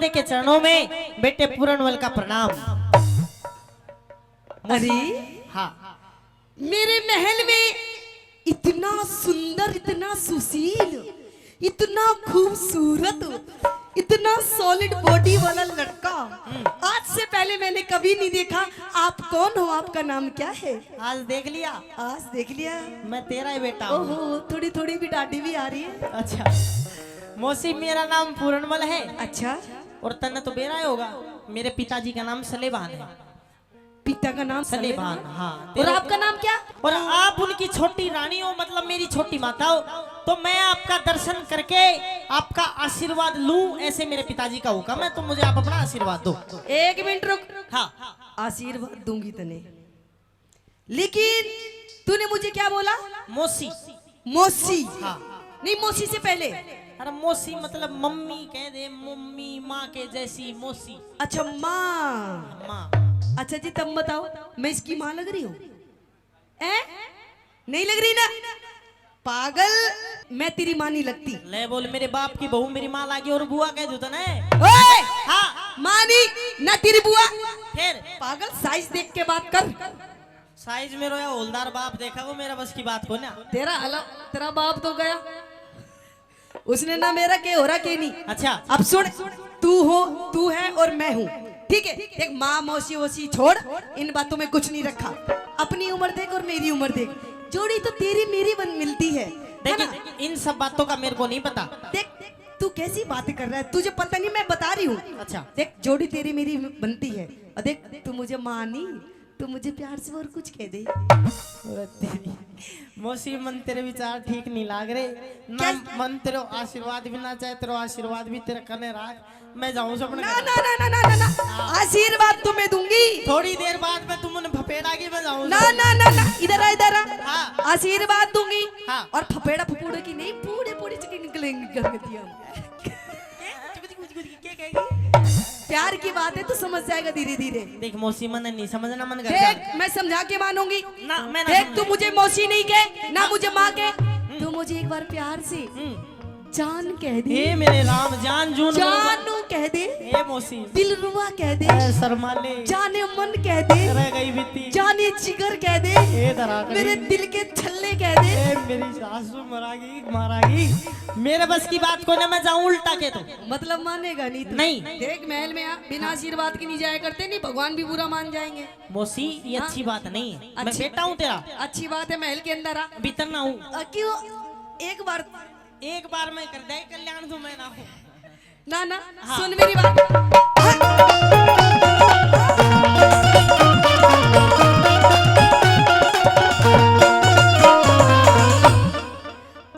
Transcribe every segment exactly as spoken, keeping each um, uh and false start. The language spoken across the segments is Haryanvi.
के चरणों में बेटे पूरनमल का प्रणाम। अरे, हाँ। मेरे महल में इतना सुंदर, इतना सुशील, इतना खूबसूरत, इतना सॉलिड बॉडी वाला लड़का आज से पहले मैंने कभी नहीं देखा। आप कौन हो? आपका नाम क्या है? आज देख लिया। आज देख लिया। मैं तेरा ही बेटा हूँ। ओहो, थोड़ी थोड़ी भी डाढ़ी भी आ रही है। अच्छा। मौसी, मेरा नाम पूरनमल है। अच्छा। और तन्ने तो बेरा ही होगा, मेरे पिताजी का नाम सलेबान है। पिता का नाम सलेबान। सलेबान, हाँ। और आपका नाम क्या? और आप उनकी छोटी रानी हो, मतलब मेरी छोटी माता हो, तो मैं आपका दर्शन करके आपका आशीर्वाद लूं, ऐसे मेरे पिताजी का हुक्म है, तो मुझे आप अपना आशीर्वाद दो। एक मिनट रुक। हाँ। आशीर्वाद दूंगी तने, लेकिन तूने मुझे क्या बोला? मौसी। मौसी। हाँ। नहीं, मौसी से पहले। अरे मौसी मतलब मम्मी कह दे, मम्मी, माँ के जैसी मौसी। अच्छा, माँ। माँ। अच्छा जी, तब बताओ, मैं इसकी माँ लग रही हूँ? हैं? नहीं लग रही ना? पागल, मैं तेरी माँ नहीं लगती। ले बोल, मेरे बाप की बहू मेरी माँ लागी और बुआ कह दूँ तने? ओए! हाँ। माँ नहीं, ना तेरी बुआ। फिर? पागल, साइज देख के बात कर। साइज मेरो या हौलदार बाप देखा, वो मेरा बस की बात को ना। तेरा हला, तेरा बाप तो गया, उसने ना मेरा के हो रहा के नहीं। अच्छा। अब सुन, तू हो, तू है और मैं हूँ, ठीक है? देख, माँ, मौसी वोसी छोड़, इन बातों में कुछ नहीं रखा। अपनी उम्र देख और मेरी उम्र देख, जोड़ी तो तेरी मेरी बन मिलती है, है ना? देखिए, इन सब बातों का मेरे को नहीं पता। देख, तू कैसी बातें कर रहा है, तुझे पता नहीं, मैं बता रही हूँ। अच्छा। देख, जोड़ी तेरी मेरी बनती है, और देख, तू मुझे माँ नहीं, तू मुझे प्यार से और कुछ कह दे। अरे तेरी मौसी, मन तेरे विचार ठीक नहीं लाग रहे ना। क्या? मन तेरे आशीर्वाद भी ना चाहे, तेरा आशीर्वाद भी तेरे कने राख। मैं जाऊं सपने ना, घर। ना, ना, ना, ना, ना, ना। हाँ। आशीर्वाद तुम्हें दूंगी। थोड़ी देर बाद में तुम उन्हें फपेड़ा की, मैं जाऊं ना, सपने। ना, ना, ना, इधर आ, इधर आ। हाँ। आशीर्वाद दूंगी। हाँ। और फपेड़ा फपूड़े की नहीं, पूरे पूरे चिकन निकलेंगे घर में दिया। क्या कहेगी? प्यार की बात है, तू समझ जाएगा धीरे धीरे। देख मौसी, मन नहीं समझना, मन घर देख, जा। मैं समझा के मानूंगी। ना, मैं ना देख, समझूंगी। तू मुझे मौसी नहीं कहे, ना हाँ। मुझे माँ कहे, हम्म। तू मुझे एक बार प्यार से हम्म। जान कह दे। हे मेरे राम, जान जून जानू कह दे। हे मौसी। दिलरुबा कह दे। ए शर्माले। जाने मन कह दे। रह गई बीती। जाने जिगर कह दे। ए धरा करी। मेरे दिल के छल्ले कह दे। ए मेरी सासू मरागी, मारागी। मेरे बस की बात को ना, मैं जाऊं उल्टा के तो। मतलब मानेगा नहीं तू? नहीं। देख, महल में आ, बिना आशीर्वाद के नहीं जाया करते, नहीं भगवान भी बुरा मान जाएंगे। मौसी, ये हाँ। अच्छी बात नहीं है। मैं अच्छी बेटा हूँ तेरा। अच्छी बात है, महल के अंदर आ। भीतर ना हूँ। अ, क्यों? एक बार एक बार मैं कर दे कल्याण, तू मैं ना हूँ। ना, ना, हाँ। सुन मेरी बात।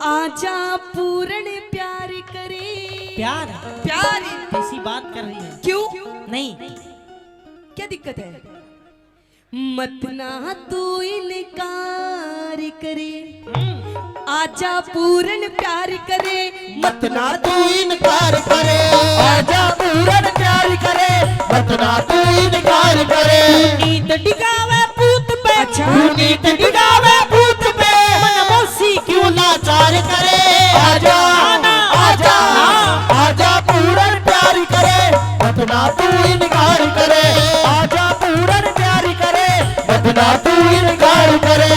आजा पूरण प्यार करे। प्यार? प्यार। कैसी बात कर रही है? क्यों? नहीं। क्या दिक्कत है? मत ना तू इनकार करे, हम्म। आजा पूरण प्यार करे। मत ना तू इनकार करे, आजा पूरण प्यार करे। मत ना तू इनकार करे। नीत डिगावे पूत पे, अच्छा। नीत डिगावे पूत पे। मन मौसी क्यों लाचार करे। आजा, आना। आजा, हाँ। आजा पूरण प्यार करे। मत ना तू इनकार करे, आजा पूरण प्यार करे। मत ना तू इनकार करे।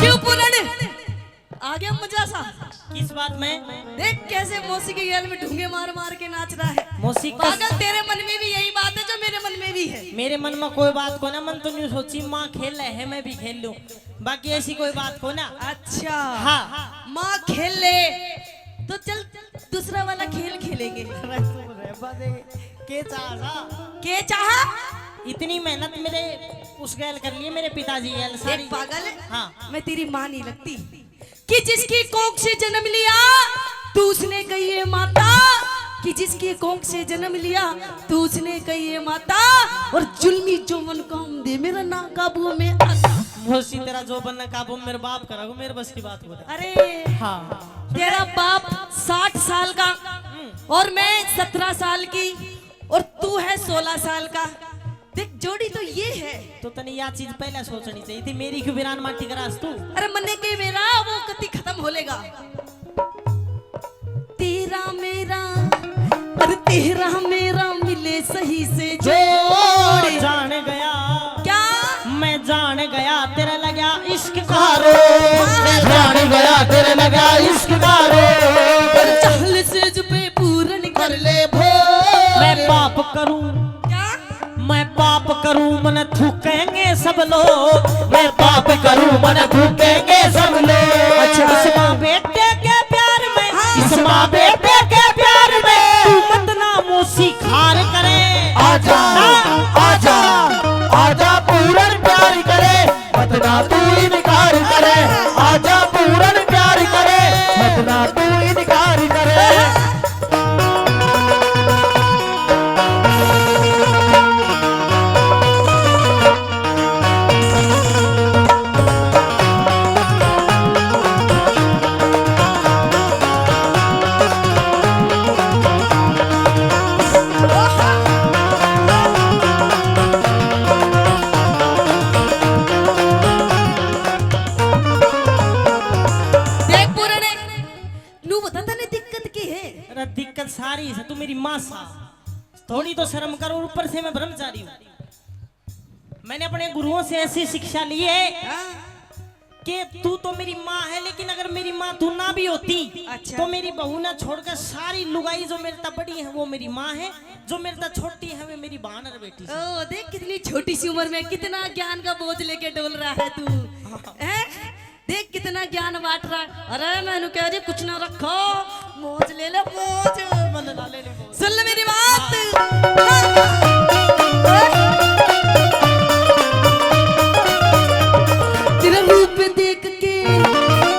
क्यों पूरण? आ गया मजा सा। किस बात में? देख कैसे मौसी के गैल में ढूंगे मार मार के नाच रहा है। मौसी का पागल, तेरे मन में भी यही बात है जो मेरे मन में भी है। मेरे मन में कोई बात को ना, मन तो न्यू सोची माँ खेल है, मैं भी खेल लूं। बाकी ऐसी कोई बात को ना। अच्छा। हाँ। माँ खेल ले, तो चल दूसरा वाला खेल खेलेंगे। अरे तू रहबा दे, के चाहा? के चाहा? इतनी मेहनत मेरे उस गैल कर लिए, मेरे पिताजी गैल सारी। देख पागल, हाँ। मैं तेरी माँ नहीं लगती कि जिसकी कोख से जन्म लिया तू उसने कही है माता, कि जिसकी कोख से जन्म लिया तू उसने कही है माता, और जुल्मी जोवन काम दे मेरा ना काबू में आता। मौसी तेरा जोबन ना काबू में, मेरे बाप करा, मेरे बस की बात हो। अरे हाँ। तेरा बाप साठ साल का और मैं सत्रह साल की और तू है सोलह साल का। देख जोड़ी तो ये है। तो तने या चीज पहले सोचनी चाहिए थी, मेरी क्यों वीरान माटी करास तू? अरे मन्ने के मेरा वो कति खत्म हो लेगा। तेरा मेरा, अरे तेरा मेरा मिले सही से जो जोड़। जान गया। क्या? मैं जान गया तेरे लग्या इश्क का रोग। मैं जान गया तेरे लग्या इश्क का रोग। चहल सेज पे पूरन कर ले भोर। मैं पाप करूं। क्या? मैं पाप करूं मन थूकेंगे सब लोग। मैं पाप करूं मन थूकेंगे सब लोग। अच्छा। इस माँ बेटे के प्यार में, हाँ। इस माँ बेटे के प्यार में तू मत ना मौसी खार करे। आजा, हाँ। आजा, आजा पूरन प्यार करे, मत ना तू इनकार करे। आजा पूरन प्यार करे, मत ना तू इनकार करे। देख पूरने, नू बता तने दिक्कत की है? अरे दिक्कत सारी है, तू मेरी माँ सा। थोड़ी तो शर्म कर, और ऊपर से मैं ब्रह्मचारी हूँ। मैंने अपने गुरुओं से ऐसी शिक्षा ली है हाँ। कि तू तो मेरी माँ है, लेकिन अगर मेरी माँ तू ना भी होती अच्छा। तो मेरी बहू ना छोड़कर सारी लुगाई जो मेरे तक बड़ी है वो मेरी माँ है, जो मेरे तक छोटी है वो मेरी बहन और बेटी है। ओ देख कितनी छोटी सी उम्र में कितना ज्ञान का बोझ लेके डोल रहा है तू। हाँ। हैं? देख कितना ज्ञान बांट रहा है। अरे मैंने कह रही कुछ ना रखो, मौज ले ले मौज। मन ना ले ले मौज। सुन ले मेरी बात। तेरा रूप देख के,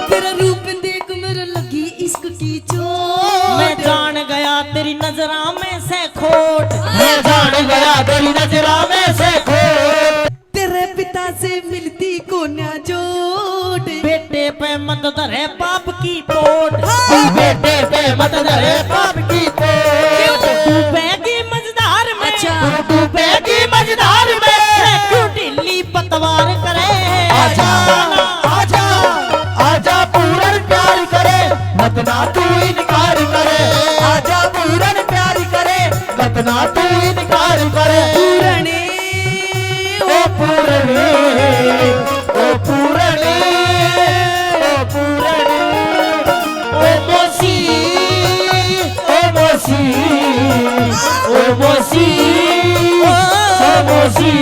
तेरा रूप देख मेरे लगी इश्क की चोट। मैं जान गया तेरी नजरा में से खोट। मैं जान गया तेरी नजरा में से खोट। तेरे पिता से मिलती कोन्या जोड़। बेटे पे मत धरे पाप की पोट। हाँ। बेटे पे मत धरे पाप की पोट। क्यों? तू बहगी मझधार में। अच्छा। तू बहगी मझधार में। क्यों ढीली पतवार करे? आजा, आजा, आजा पूरन प्यार करे, मत ना तू इनकार करे। आजा पूरन प्यार करे, मत ना तू इनकार करे। पूरन ओ पूरन, ओ पूरन, ओ पूरन, ओ मौसी, ओ मौसी, ओ मौसी, ओ मौसी।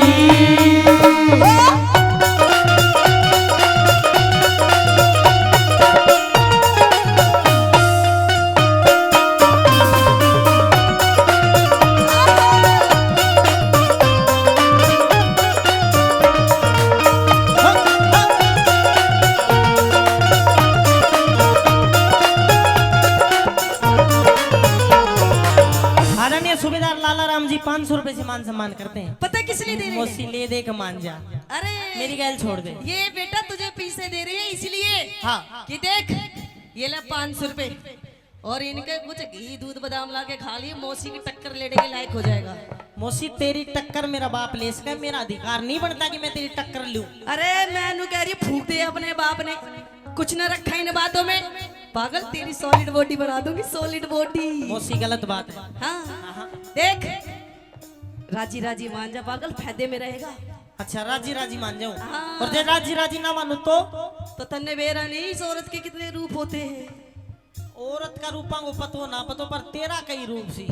आदरणीय सूबेदार लाला राम जी पाँच सौ रुपए से मान सम्मान करते हैं। पता है किस लिए दे रहे हैं? मौसी ले दे के मान जा। अरे मेरी गैल छोड़ दे। ये बेटा तुझे पैसे दे रही है इसलिए हाँ। कि देख ये ले पाँच सौ रुपए। और इनके कुछ घी दूध बादाम ला के खा लिए, मौसी की टक्कर लेने के लायक हो जाएगा। मौसी तेरी टक्कर मेरा बाप ले सके, मेरा अधिकार नहीं बनता कि मैं तेरी टक्कर लूं। अरे मैं नु कह रही फूक दे अपने बाप ने, कुछ ना रखा इन बातों में। पागल तेरी सॉलिड बॉडी बना दूंगी, सॉलिड बॉडी। मौसी गलत बात है। हाँ देख राजी राजी मान जा पागल, फायदे में रहेगा। अच्छा राजी राजी मान जाऊं हाँ। और जे राजी राजी ना मानू तो? तो तन्ने बेरा नहीं इस औरत के कितने रूप होते हैं। औरत का रूपां को पतो ना पतो, पर तेरा कई रूप सी।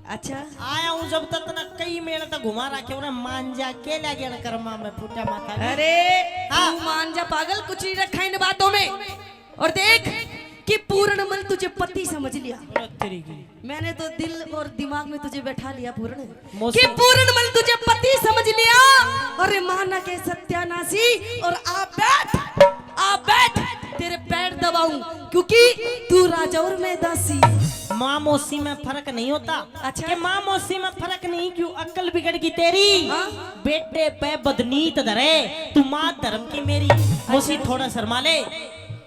अच्छा। आया हूँ जब तक ना कई मेल तक घुमा रखे, उन्हें मांजा के ले गया करमा में फूटा माथा के। अरे, हाँ। तू मांजा पागल, कुछ नहीं रखा इन बातों में। और देख कि पूरणमल तुझे पति समझ लिया। अरे तेरी की। मैंने तो दिल और दिमाग में तुझे बैठा लिया पूरण, मौसी। कि पूरणमल तुझे पति समझ लिया। अरे माना के सत्यानाशी, और आ बैठ, आ बैठ, तेरे पैर दबाऊं, क्योंकि तू राजा और मैं दासी। माँ मौसी में फर्क नहीं होता। अच्छा। कि माँ मौसी में फर्क नहीं, क्यों अक्ल बिगड़ गई तेरी? हाँ। बेटे पे बदनीत धरे, तू माँ धर्म की मेरी। मौसी अच्छा। थोड़ा शर्मा ले।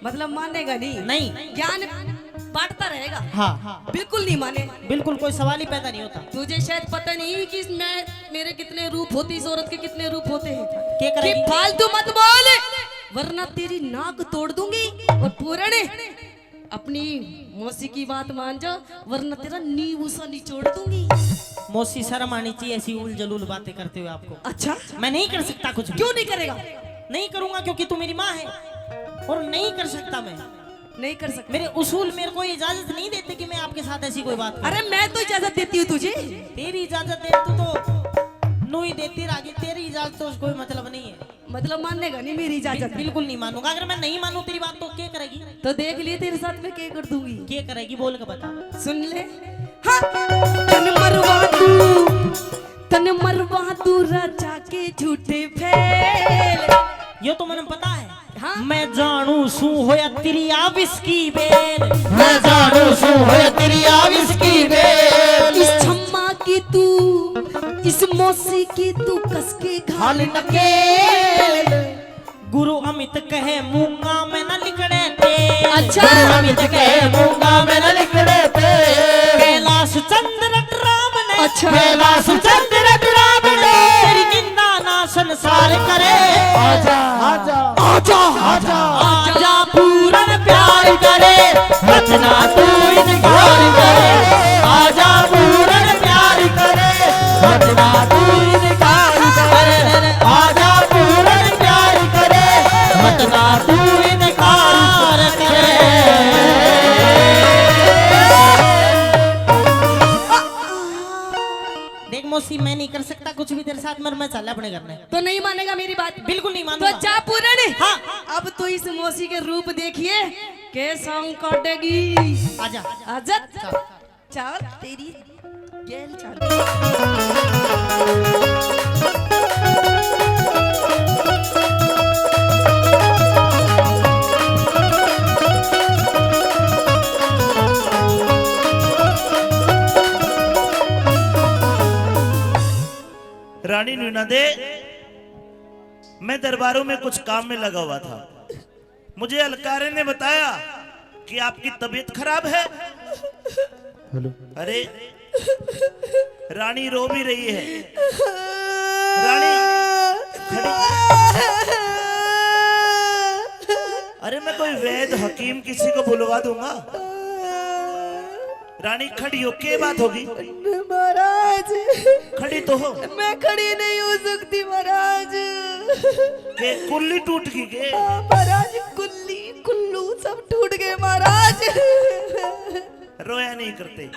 मतलब मानेगा नहीं? नहीं। ज्ञान बांटता रहेगा? हाँ। बिल्कुल नहीं माने। बिल्कुल कोई सवाल ही पैदा नहीं होता। तुझे शायद पता नहीं कि मैं, मेरे कितने रूप होते, इस औरत के कितने रूप होते हैं। क्या करेगी? कि फालतू मत बोल, वरना तेरी नाक तोड़ दूंगी। और पूरण, अपनी मौसी की बात मान जा, वरना तेरा नींबू सा निचोड़ दूंगी। मौसी, शर्म आनी चाहिए ऐसी उल जलूल बातें करते हुए आपको। अच्छा? मैं नहीं कर सकता कुछ भी। क्यों नहीं करेगा? नहीं करूंगा क्योंकि तू मेरी माँ है और नहीं कर सकता मैं। नहीं कर सकता। मेरे उसूल मेरे को इजाजत नहीं देते कि मैं आपके साथ ऐसी कोई बात करूं। अरे मैं तो इजाजत देती हूँ तुझे। तेरी इजाजत दे, तू तो नू ही देती रह गई, तेरी इजाजत तो कोई मतलब नहीं है। मतलब मानेगा नहीं मेरी इजाजत? बिल्कुल नहीं मानूंगा। अगर मैं नहीं मानूं तेरी बात तो क्या करेगी? तो देख लिए तेरे साथ मैं क्या कर दूंगी। क्या करेगी बोल के बता। सुन ले। हाँ। तन मरवा तू, तन मरवा तू राजा के झूठे फेल। यो तो मने पता है। हाँ। मैं जानू सू होया तेरी आविस की बेल। मैं जानू सू होया तेरी आविस की बेल। इस छम्मा की तू, इस मौसी की तू कस के घाल नकेल। गुरु अमित कहे मूंगा में न लिकड़े तेल। अच्छा। गुरु अमित कहे मूंगा में न लिकड़े तेल। कैलाश चंद्र राम ने। अच्छा। कैलाश चंद्र राम ने। तेरी निंदा ना संसार करे। आजा, आजा, आजा, आजा। आजा पूरन प्यार करे, मत ना तू इनकार करे। आजा पूरन प्यार करे, मत ना तू इनकार करे। आजा पूरन प्यार करे, मत ना तू इनकार करे। देख मौसी, मैं नहीं कर सकता कुछ भी तेरे साथ, मर मैं चल अपने घर में। तो नहीं मानेगा मेरी बात? बिल्कुल नहीं मानूंगा। तो जा पूरण। हाँ। अब तो इस मौसी के रूप देखिए, के सॉन्ग काटेगी। आजा। आजा। चल। चल, तेरी गैल चल। रानी नूना दे, मैं दरबारों में कुछ काम में लगा हुआ था। मुझे अलकारे ने बताया कि आपकी तबीयत खराब है। हेलो। अरे, रानी रो भी रही है। रानी, खड़ी। अरे, मैं कोई वैद हकीम किसी को बुलवा दूंगा। रानी खड़ी हो, के बात होगी? महाराज। खड़ी तो हो। मैं खड़ी नहीं हो सकती महाराज। के कुल्ली टूट गई के? हाँ महाराज, कुल्ली, कुल्लू सब टूट गए महाराज। रोया नहीं करते।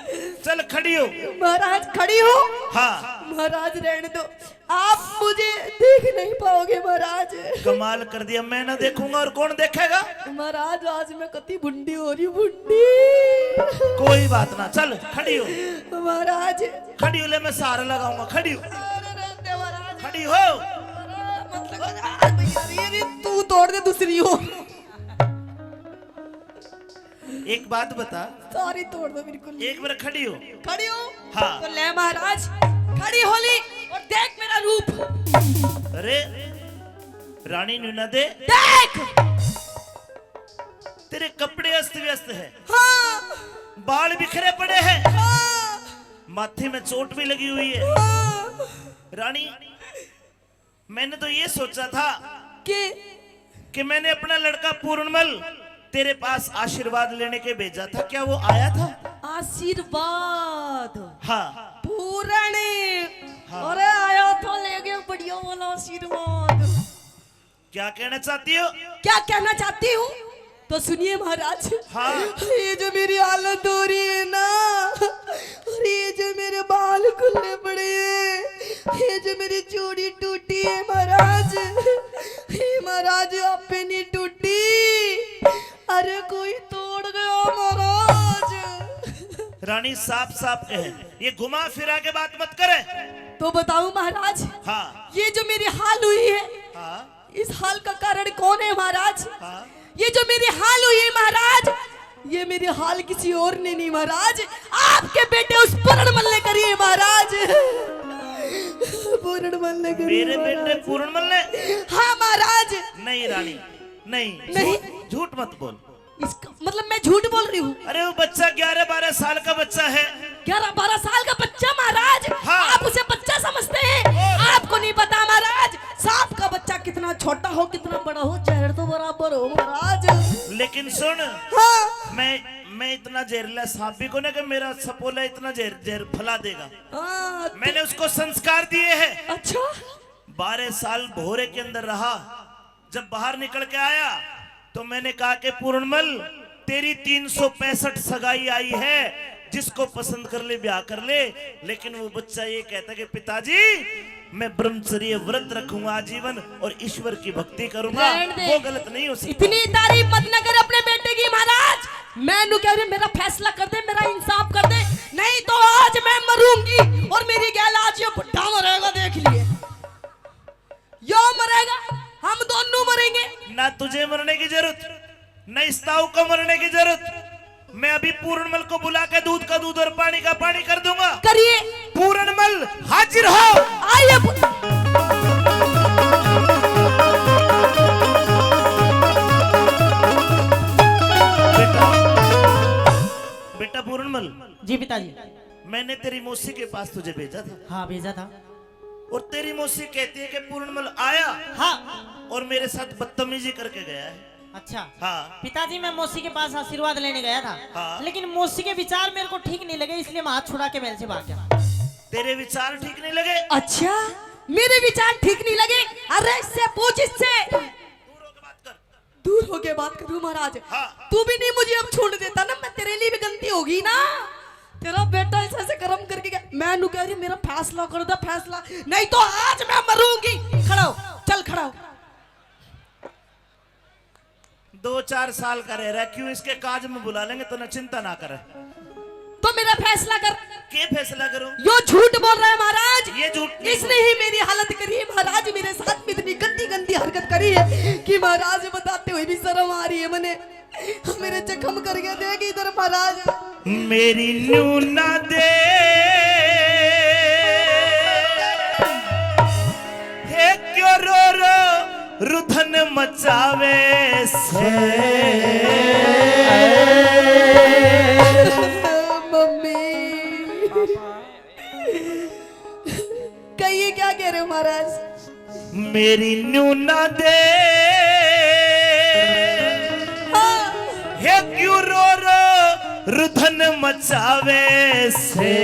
चल खड़ी हो। महाराज खड़ी हो। हाँ। महाराज रहने दो। आप मुझे देख नहीं पाओगे महाराज। कमाल कर दिया, मैं ना देखूंगा और कौन देखेगा? महाराज, आज मैं कती भुंडी हो रही हूँ, भुंडी। कोई बात ना, चल खड़ी हो। महाराज। खड़ी हो, ले मैं सहारा लगाऊंगा, खड़ी हो। अरे रहने दे महाराज। खड़ी हो। अरे मत लगा, महाराज, भैया, ये भी तू तोड़ दे दूसरी हो। एक बात बता। सारी तोड़ दो बिल्कुल। एक बार खड़ी हो। खड़ी हो? हाँ। तो ले महाराज, खड़ी हो ली और देख मेरा रूप। अरे, रानी नूना दे। देख। तेरे कपड़े अस्त व्यस्त है। हाँ। बाल बिखरे पड़े हैं। हाँ। माथे में चोट भी लगी हुई है। हाँ। रानी, मैंने तो ये सोचा था कि कि मैंने अपना लड़का पूर्णमल तेरे पास आशीर्वाद लेने के भेजा था, क्या वो आया था? आशीर्वाद? हाँ। पूरण। हाँ। अरे आया था, ले गया बढ़िया वाला आशीर्वाद। क्या कहना चाहती हो? क्या कहना चाहती हूँ? तो सुनिए महाराज। हाँ। ये जो मेरी हालत हो रही है ना, ये जो मेरे बाल खुले पड़े हैं, ये जो मेरी चूड़ी टूटी है महाराज, ये महाराज आप पे नहीं टूटी। अरे कोई तोड़ गया महाराज। रानी, साफ साफ कहे, ये घुमा फिरा के बात मत करे। तो बताऊं महाराज? हाँ। ये जो मेरी हाल हुई है, हाँ। इस हाल का कारण कौन है महाराज? हाँ। ये जो मेरी हाल हुई है महाराज, ये मेरी हाल किसी और ने नहीं महाराज, आपके बेटे उस पूरणमल ने करी है महाराज। पूरणमल ने करी है मेरे बेटे महाराज। पूरणमल ने? हाँ महाराज। नहीं रानी, नहीं। नहीं। झूठ, झूठ मत बोल। इसका मतलब मैं झूठ बोल रही हूँ? अरे वो बच्चा ग्यारह बारह साल का बच्चा है। ग्यारह बारह साल का बच्चा महाराज, हाँ। आप उसे बच्चा समझते हैं? और? आपको नहीं पता महाराज, सांप का बच्चा कितना छोटा हो, कितना बड़ा हो, जहर तो बराबर हो महाराज। लेकिन सुन, हाँ। मैं, मैं इतना जहरीला सांप भी कोने कि मेरा सपोला इतना जहर, जहर फैला देगा। हाँ, तो मैंने उसको संस्कार दिए हैं। अच्छा। बारह साल भोरे के अंदर रहा, जब बाहर निकल के आया तो मैंने कहा कि पूरणमल, तेरी तीन सौ पैंसठ सगाई आई है, जिसको पसंद कर ले, ब्याह कर ले। लेकिन वो बच्चा ये कहता कि पिताजी, मैं ब्रह्मचर्य व्रत रखूंगा आजीवन और ईश्वर की भक्ति करूंगा। रहन दे। वो गलत नहीं हो सकता। इतनी तारीफ मत ना कर अपने बेटे की महाराज। मैं नु कह रही, मेरा फैसला कर दे, मेरा इंसाफ कर दे, नहीं तो आज मैं मरूंगी और मेरी गैल आज ये बुढ़ा मरेगा, देख लिए। यो मरेगा, हम दोनों मरेंगे। ना तुझे मरने की जरूरत, ना इस ताऊ को मरने की जरूरत। मैं अभी पूरणमल को बुला के दूध का दूध और पानी का पानी कर दूंगा। करिए। पूरणमल, हाजिर हो। आइए पू- बेटा, बेटा पूरणमल। जी पिताजी। मैंने तेरी मौसी के पास तुझे भेजा था। हाँ, भेजा था। और तेरी मौसी कहती है कि पूरणमल आया, हाँ। और मेरे साथ बदतमीजी करके गया है। अच्छा। हाँ। पिताजी, मैं मौसी के पास आशीर्वाद लेने गया था, हाँ। लेकिन मौसी के विचार मेरे को ठीक नहीं लगे, इसलिए मैं हाथ छुड़ा के महल से भाग गया। तेरे विचार ठीक नहीं लगे? अच्छा, मेरे विचार ठीक नहीं लगे? अरे इससे पूछ, इससे। दूर होके बात कर। दूर होके बात करूं महाराज। हाँ। तू भी नहीं मुझे अब छोड़ देता ना, मैं तेरे लिए भी गलती होगी ना। तेरा बेटा ऐसे ऐसे कर्म करके गया। मैं नु कह रही, मेरा फैसला कर दे, फैसला, नहीं तो आज मैं मरूंगी। खड़ा हो, चल खड़ा हो। दो चार साल का रह रहा, क्यों इसके काज में बुला लेंगे, तो ना चिंता ना करे। तो मेरा फैसला कर। के फैसला करूं? यो झूठ बोल रहा है महाराज। ये झूठ नहीं इसने बोल- ही मेरी हालत करी है महाराज, मेरे साथ में इतनी गंदी गंदी हरकत करी है कि महाराज बताते हुए भी शर्म आ रही है मने। मेरे जख्म करके देख इधर महाराज। मेरी नूना दे, हे क्यों रो रो रुधन मचावे से। मम्मी। कहिए, क्या कह रहे हो महाराज? मेरी नूना दे, हाँ। हे क्यों रो रो रुधन मचावे से।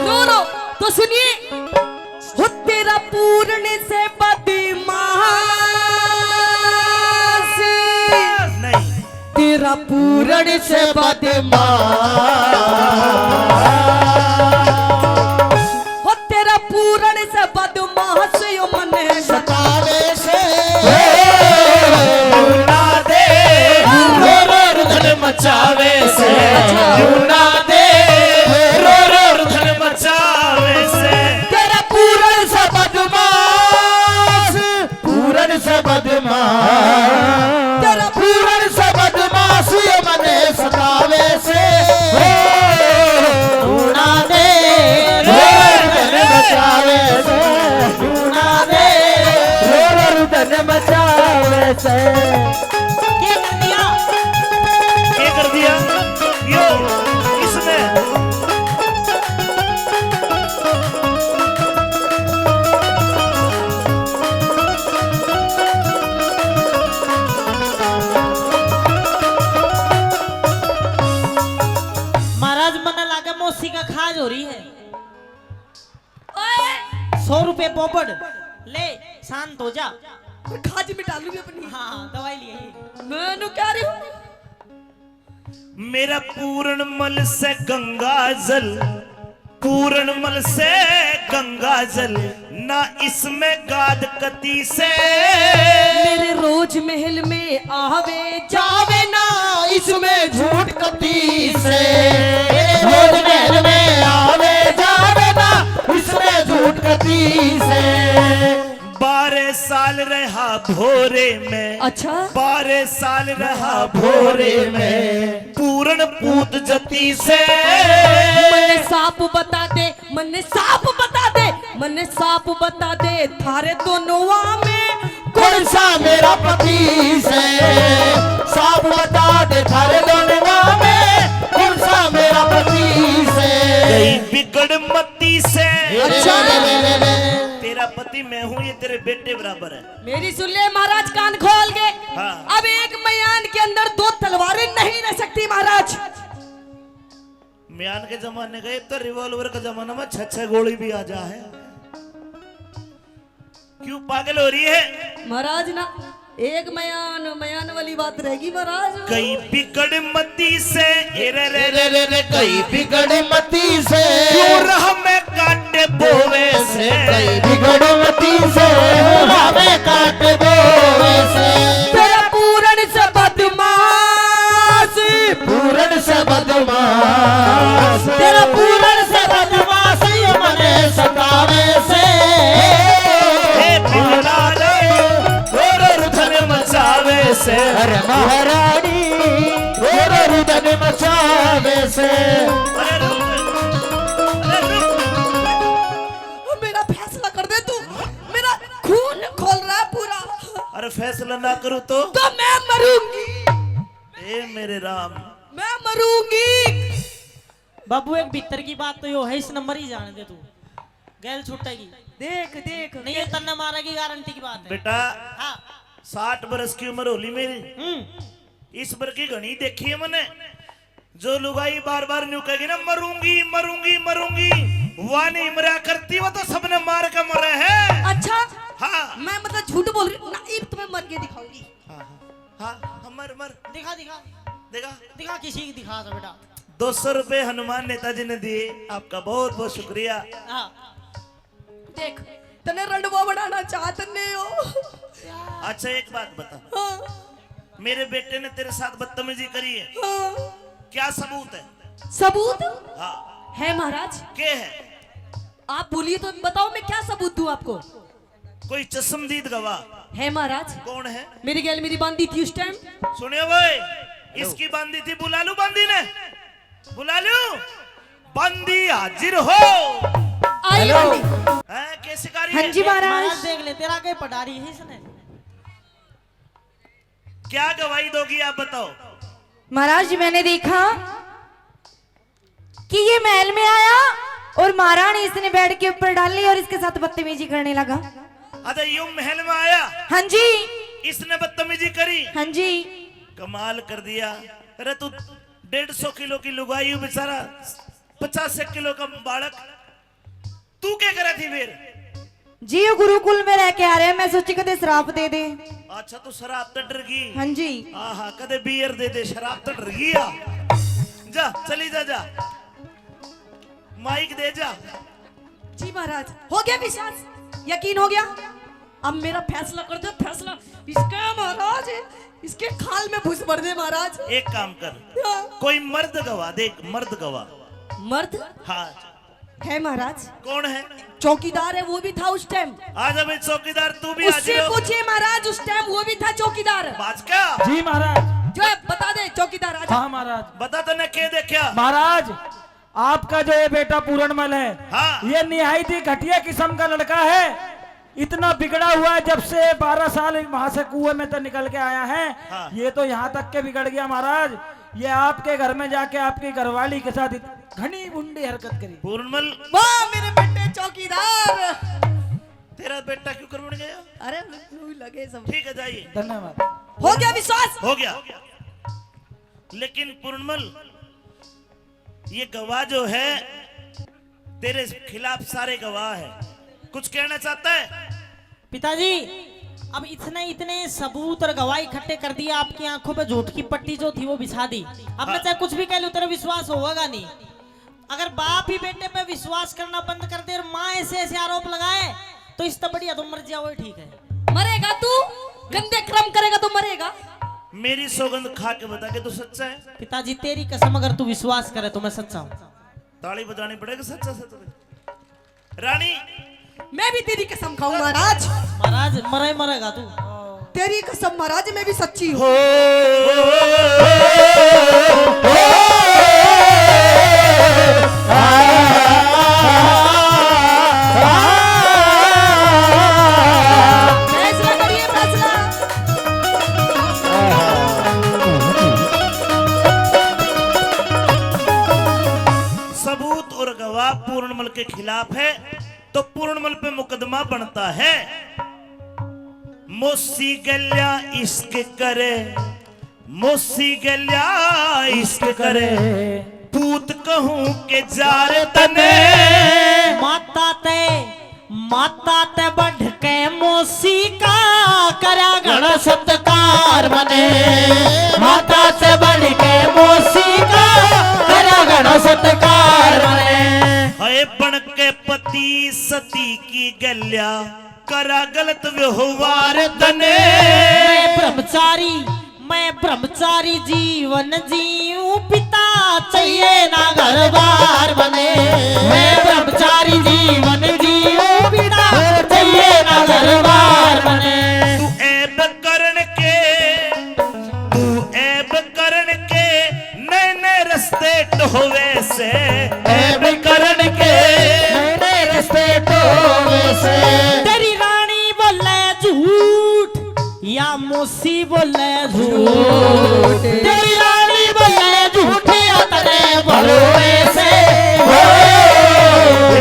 रो रो, तो सुनिए, हो तेरा पूरण से बदमाश। नहीं। तेरा पूरण से बदमाश। हो तेरा पूरण से बदमाश यो मने सतावे से। नूना दे, रो रो रुधन मचावे से। नूना दे, रो रो रुधन मचावे से। तेरा पूरण से बदमाश, पूरण से बदमाश, तेरा पूरण से बदमाश ये मने सतावे से। हो, उड़ा दे, रो रो रुदन मचावे से। उड़ा दे, रो रो रुदन मचावे से। ये कर दिया। ये कर दिया। यो, इसने। महाराज, मन्ने लागे मौसी का खाज हो रही है। ओए! सौ रुपए पोपट ले, शांत हो जा। खाज मिटा लूंगी अपनी। हाँ, हाँ, दवाई लिए। मैं नु कह रही हूँ। मेरा पूरणमल से गंगा जल, पूरणमल से गंगा जल, ना इसमें गाद कती से। मेरे रोज महल में आवे जावे ना, इसमें झूठ कती से। मेरे रोज महल में आवे जावे ना, इसमें झूठ कती से। बारह साल रहा भोरे में। अच्छा। बारह साल रहा भोरे में, पूरण पूत जती से। मन्ने साफ बता दे, मन्ने साफ बता दे, मन्ने साफ बता दे, थारे दोनों में कौन सा मेरा पति से? साफ बता दे, थारे दोनों में कौन सा मेरा पति से? कहीं बिगड़ मती से। अच्छा। तेरा पति मैं हूँ, ये तेरे बेटे बराबर है। मेरी सुन ले महाराज, कान खोल के। हाँ। अब एक मयान के अंदर दो तलवारें नहीं रह सकती महाराज। म्यान के जमाने का, अब तो रिवॉल्वर का जमाना में छह छह गोली भी आ जा है। क्यों पागल हो रही है? महाराज ना, एक मयान, मयान वाली बात रहेगी महाराज। कई बिगड़ मती से, ए रे रे रे रे रे, कई बिगड़ मती से। क्यों राह में काटे बोवे से। कई बिगड़ मती से, राह में काटे बोवे से। तेरा पूरण से बदमाश। पूरण से बदमाश। तेरा पूरण से बदमाश, ये मने सतावे से। हे पिघला दे, और रुदन मचावे से। अरे महारानी, और रुदन मचावे से। अरे रुक, अरे रुक। मेरा फैसला कर दे तू, मेरा खून खोल रहा है पूरा। अरे फैसला ना करूँ तो? तो मैं मरूंगी। ए मेरे राम। मैं मरूंगी। बाबू, एक भीतर की बात तो यो है, इसने मरी जाने दे तू, गैल छूटेगी। देख, देख, नहीं, ये देख। तन्ने मारेगी, गारंटी की बात है। बेटा, हाँ। साठ बरस की उम्र होली मेरी। हम्म। इस बर की घणी देखी है मैंने। जो लुगाई बार बार न्यू कहेगी ना, "मरूंगी, मरूंगी, मरूंगी," वह नहीं मरा करती, वो तो सबने मार के मरे हैं। अच्छा। हाँ। मैं मतलब झूठ बोल रही हूँ ना, इब तुम्हें मर के दिखाऊंगी। हाँ, हाँ, हाँ, हाँ, मर, मर। दिखा, दिखा। दिखा। दिखा, किसी की दिखा था बेटा। दो सौ रुपए हनुमान नेताजी ने दिए, आपका बहुत बहुत शुक्रिया। हाँ। देख, तने रंडवा बनाना चाहत नहीं हो। अच्छा, एक बात बता। हाँ। मेरे बेटे ने तेरे साथ बदतमीजी करी है। हाँ। क्या सबूत है? सबूत? हाँ। है महाराज। के है? आप बोलिए तो बताओ, मैं क्या सबूत दूं आपको? कोई चश्मदीद गवाह? है महाराज। कौन है? मेरी गैल मेरी बांदी थी उस टाइम। सुनियो भाई, इसकी बांदी थी, बुला लूं बांदी ने? बुला लूं? बांदी हाजिर हो। आई हेलो। बांदी। हैं, कैसी कारी हाँ है? जी महाराज। महाराज देख ले, तेरा के पटारी है इसने। क्या गवाही दोगी आप बताओ? महाराज जी, मैंने देखा कि ये महल में आया और महारानी इसने बेड के ऊपर डाली और इसके साथ बदतमीजी करने लगा। अच्छा, यूं महल में आया? हाँ जी। इसने बदतमीजी करी? हाँ जी। कमाल कर दिया। अरे तू डेढ़ सौ किलो की लुगाई, बेचारा पचास किलो का बालक, तू क्या करे थी फिर? जी, वो गुरुकुल में रह के आ रहे हैं, मैं सोची कदे श्राप दे दे। अच्छा, तू शराब तो डर गई? हाँ जी। आहा, कदे बियर दे दे, शराब तो डर गई। आ जा, चली जा, जा, माइक दे जा। जी महाराज, हो गया विश्वास, यकीन हो गया। अब मेरा फैसला कर दो, फैसला। इसके महाराज, इसके खाल में घुस भर दे महाराज। एक काम कर, हाँ। कोई मर्द गवाह दे, एक मर्द गवाह। मर्द? हाँ। है महाराज। कौन है? चौकीदार है, वो भी था उस टाइम। आ जा भाई चौकीदार, तू भी हाजिर हो। उससे पूछिए महाराज, उस टाइम वो भी था चौकीदार। बाज का? जी महाराज। जो है बता दे चौकीदार, आ जा। हाँ महाराज। बता तने के देखा? महाराज, आपका जो ये बेटा पूरणमल है, हाँ। ये निहायत ही घटिया किस्म का लड़का है। इतना बिगड़ा हुआ है, जब से बारह साल वहां से कुएं में तो निकल के आया है, हाँ। ये तो यहाँ तक के बिगड़ गया महाराज। ये आपके घर में जाके आपकी घरवाली के साथ इत-, घनी भुंडी हरकत करी। पूरणमल। वाह मेरे बेटे चौकीदार। तेरा बेटा क्यों कर बन गया? अरे, यूं लगे सब। ठीक है, जाइए। धन्यवाद। हो गया विश्वास? हो गया। लेकिन पूरणमल, ये गवाह जो है, तेरे खिलाफ सारे गवाह हैं। कुछ कहना चाहता है? पिताजी, अब इतने, इतने सबूत और गवाही इकट्ठे कर दिए, आपकी आंखों पे झूठ की पट्टी जो थी वो बिछा दी। अब मैं हाँ। चाहे कुछ भी कह लूं, तेरा विश्वास होगा नहीं। अगर बाप ही बेटे पे विश्वास करना बंद कर दे और माँ ऐसे ऐसे आरोप लगाए, तो इससे बढ़िया तो मर जाओ, वही ठीक है। मरेगा तू, गंदे कर्म करेगा तो मरेगा। मेरी सौगंध खा के बता के तू सच्चा है। पिताजी, तेरी कसम, अगर तू विश्वास करे तो मैं सच्चा हूँ। ताली बजानी पड़ेगी सच्चा सच। रानी, मैं भी तेरी कसम खाऊं महाराज। महाराज, मरे मरेगा तू। तेरी कसम महाराज, मैं भी सच्ची हूँ। फैसला करिए, फैसला। सबूत और गवाह पूर्णमल के खिलाफ है, तो पूर्णमल पे मुकदमा बनता है। मौसी गल्या इश्क करे, मौसी गल्या इश्क करे, पूत कहूं के जार तने। माता ते, माता ते बढ़ के मौसी का करा घणो सत्कार मने। माता ते बढ़ के मौसी का करा घणो सत्कार मने। हाय बन के पति सती की गल्या करा गलत व्यवहार तने। मैं ब्रह्मचारी, मैं ब्रह्मचारी जीवन जीऊं, पिता चाहिए ना घर बार मने। मैं ब्रह्मचारी जीवन जीऊं, पिता चाहिए ना घर बार मने। तू ऐब करण के, तू ऐब करण के नए नए रस्ते टोवे से, ऐब करण के नए नए रस्ते टोवे से। तेरी रानी बोले झूठ या मौसी बोले झूठ, तेरी रानी बोले झूठ या तने भरोसे से। हो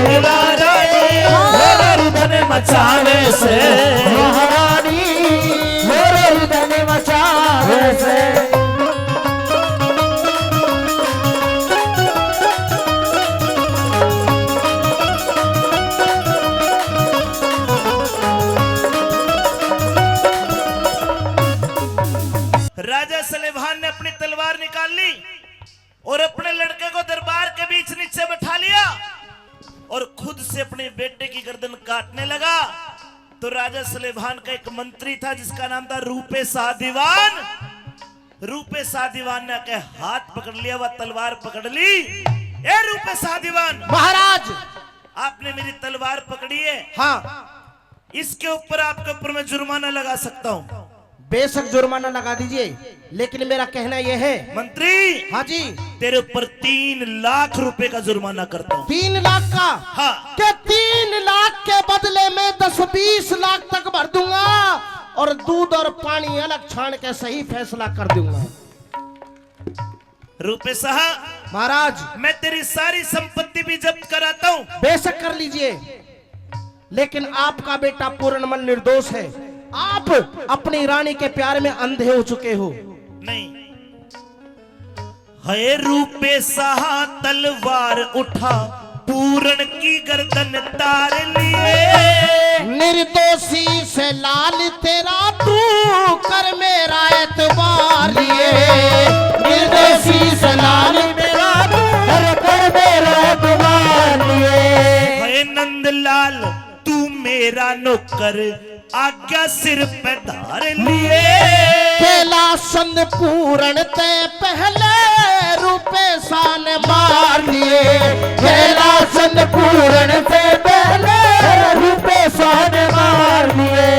तेरा रानी होर तने मचावे से, महारानी होर तने मचावे से। राजा सुलेमान ने अपनी तलवार निकाल ली और अपने लड़के को दरबार के बीच नीचे बैठा लिया और खुद से अपने बेटे की गर्दन काटने लगा। तो राजा सुलेमान का एक मंत्री था जिसका नाम था रूपे शाह दीवान। रूपे शाह दीवान ने आके हाथ पकड़ लिया, वह तलवार पकड़ ली। ए रूपे शाह दीवान, महाराज। आपने मेरी तलवार पकड़ी है। हाँ। इसके ऊपर, आपके ऊपर मैं जुर्माना लगा सकता हूँ। बेशक जुर्माना लगा दीजिए, लेकिन मेरा कहना यह है। मंत्री। हाँ जी। तेरे ऊपर तीन लाख रुपए का जुर्माना करता हूँ। तीन लाख का? हाँ। के तीन लाख के बदले में दस बीस लाख तक भर दूंगा और दूध और पानी अलग छान के सही फैसला कर दूंगा। रूपे शाह, महाराज। मैं तेरी सारी संपत्ति भी जब्त कराता हूँ। बेशक कर लीजिए, लेकिन आपका बेटा पूरणमल निर्दोष है। आप अपनी रानी के प्यार में अंधे हो चुके हो। नहीं। है रूपे शाह तलवार उठा, पूरण की गर्दन तार लिए। निर्दोषी से लाल तेरा तू कर मेरा एतबार लिए। निर्दोषी से लाल तेरा तू कर, कर मेरा एतबार लिए। हे नंदलाल तू मेरा नौकर, आज्ञा सिर पे धार लिए। कैलासन पूरण ते पहले रूपे शाह ने मार लिए। कैलासन पूरण ते पहले रूपे शाह ने मार लिए।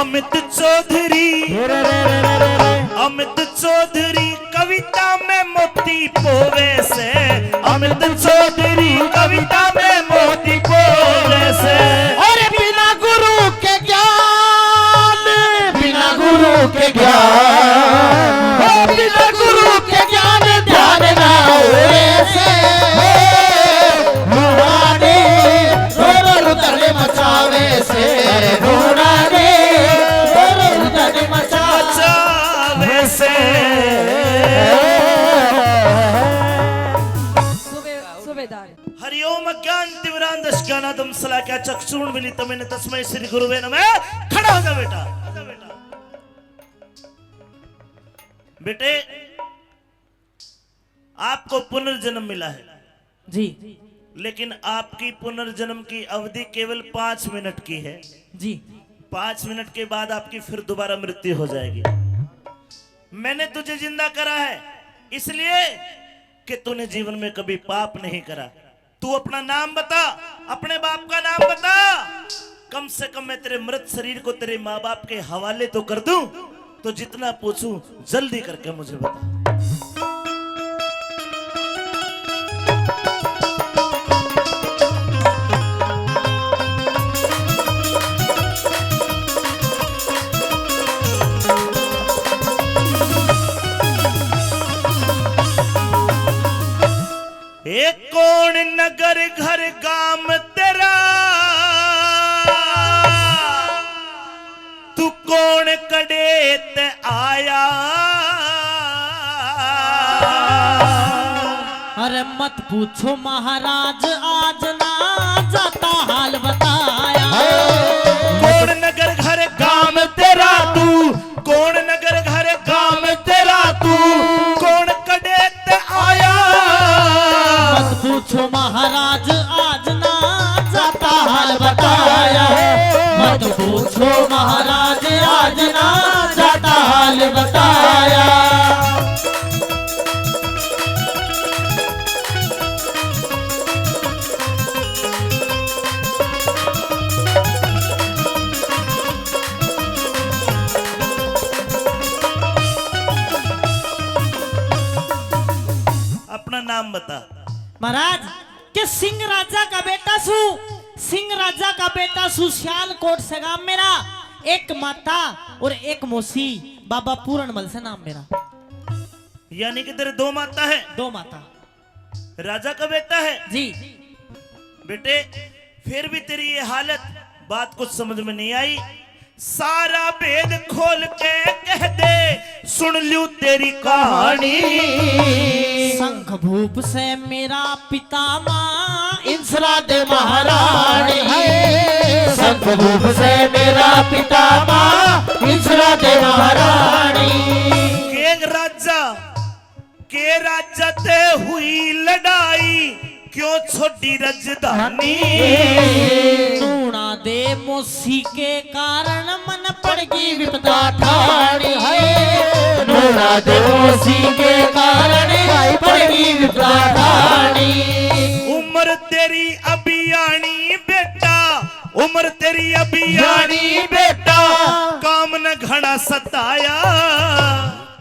अमित चौधरी, अमित चौधरी कविता में मोती पोवे से, अमित चौधरी कविता में मोती पोवे से। और बिना गुरु के ज्ञान, बिना गुरु के ज्ञान, ओ बिना गुरु के ज्ञान ध्यान ना होवे से। महादेव, रो रो रुदन मचावे से, महादेव, रो रो रुदन मचावे से। सूबे-, सूबेदार। हरिओम अज्ञान तिमिरांधस्य ज्ञानांजन शलाकया चक्षुरुन्मीलितं येन तस्मै श्री गुरुवे नमः। खड़ा हो जा बेटा। बेटे, आपको पुनर्जन्म मिला है जी। लेकिन आपकी पुनर्जन्म की अवधि केवल पांच मिनट की है जी। पांच मिनट के बाद आपकी फिर दोबारा मृत्यु हो जाएगी। मैंने तुझे जिंदा करा है इसलिए कि तूने जीवन में कभी पाप नहीं करा। तू अपना नाम बता, अपने बाप का नाम बता। कम से कम मैं तेरे मृत शरीर को तेरे माँ बाप के हवाले तो कर दूं। तो जितना पूछूं, जल्दी करके मुझे बता। ए कौन नगर घर गाम तेरा, तू कौन कड़े ते आया? अरे मत पूछो महाराज, आज ना जाता हाल बताया। कौन नगर घर गाम तेरा तू, कौन नगर घर गाम तेरा तू, कौन कड़े ते आया? मत पूछो महाराज, आज ना जाता हाल बताया। मत पूछो महाराज, आज ना जाता हाल बताया। अपना नाम बता। महाराज, के सिंह राजा का बेटा सू, सिंह राजा का बेटा सू, सियालकोट से गाम मेरा, एक माता और एक मौसी, बाबा पूरणमल से नाम मेरा। यानी कि तेरे दो माता है? दो माता। राजा का बेटा है? जी। बेटे, फिर भी तेरी ये हालत, बात कुछ समझ में नहीं आई। सारा भेद खोल के कह दे, सुन लूं तेरी कहानी। शंख भूप से मेरा पिता माँ, इंसरा दे महारानी। शंख भूप से मेरा पिता माँ, इंसरा दे महारानी। के राजा, के राजा ते हुई लड़ाई, क्यों छोड़ी राजधानी? नूणा दे मौसी के कारण मन पड़गी विपदा ठाणी। नूणा दे मौसी के कारण पड़गी विपदा ठाणी। उम्र तेरी अभी आनी बेटा, उम्र तेरी अभी आनी बेटा, काम न घना सताया।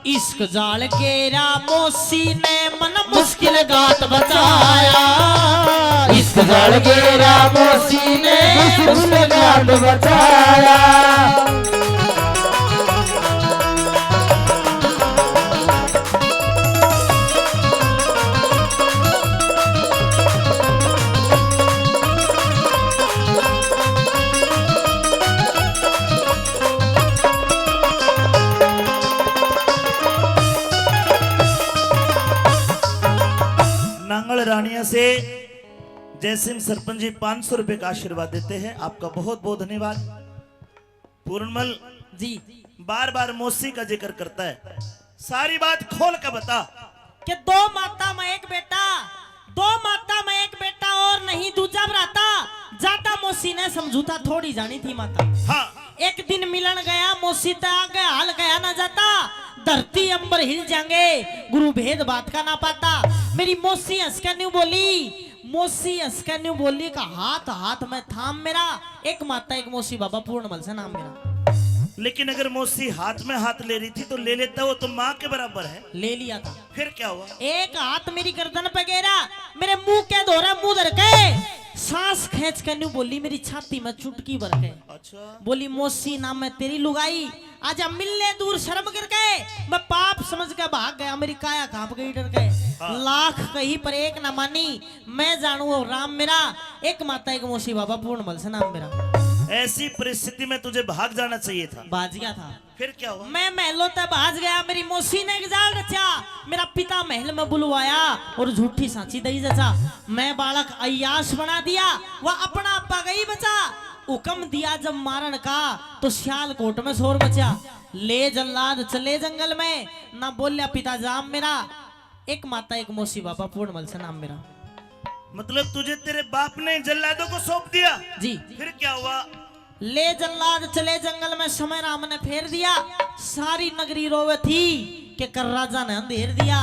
इश्क जाल गेरा मौसी ने मन मुश्किल घात बचाया। इश्क जाल गेरा मौसी ने मुश्किल घात बचाया। नांगल रानिया से जयसिंह सरपंच जी पाँच सौ रुपए का आशीर्वाद देते हैं। आपका बहुत बहुत धन्यवाद। पूर्णमल जी। बार बार मौसी का जिक्र करता है, सारी बात खोल के बता। के दो माता में एक बेटा, दो माता में एक बेटा और नहीं दूजा भराता। जाता मौसी ने समझूता थोड़ी जानी थी माता। हाँ। एक दिन मिलन गया मौसी ते आगे हाल गया ना जाता। धरती अंबर हिल जाएंगे, गुरु भेद बात का ना पाता। मेरी मौसी हंस के न्यू बोली, मौसी हंस के न्यू बोली का हाथ हाथ में थाम मेरा, एक माता एक मौसी बाबा पूर्णमल से नाम मेरा। लेकिन अगर मौसी हाथ में हाथ ले रही थी तो ले लेता, वो तो माँ के बराबर है। ले लिया था। फिर क्या हुआ? एक हाथ मेरी गर्दन पे गेरा, मेरे मुंह के धोरे मुंह धर के सांस खींच के न्यू बोली मेरी छाती में चुटकी भर के। अच्छा। बोली मौसी ना मैं तेरी लुगाई, आजा मिलने दूर शर्म करके। मैं पाप समझ के भाग गया, मेरी काया कांप गई डर के। हाँ। लाख कही पर एक ना मानी, मैं जानू वो राम मेरा, एक माता एक मौसी बाबा पूर्णमल से नाम मेरा। ऐसी परिस्थिति में तुझे भाग जाना चाहिए था। भाज गया था। फिर क्या हुआ? मैं महलों तक भाज गया, मेरी मौसी ने एक जाल रचा, मेरा पिता महल में बुलवाया और झूठी सांची दई जचा। मैं बालक अय्याश बना दिया, वह अपना आपा गई बचा। हुक्म दिया जब मारण का, तो सियालकोट में शोर मचा। ले जल्लाद चले जंगल में, ना बोल्या पिता जाम मेरा। एक माता एक मौसी बाबा पूर्णमल से नाम मेरा। मतलब तुझे तेरे बाप ने जल्लादों को सौंप दिया? जी। फिर क्या हुआ? ले जल्लाद चले जंगल में, समय राम ने फेर दिया। सारी नगरी रोवे थी कि कर राजा ने अंधेर दिया।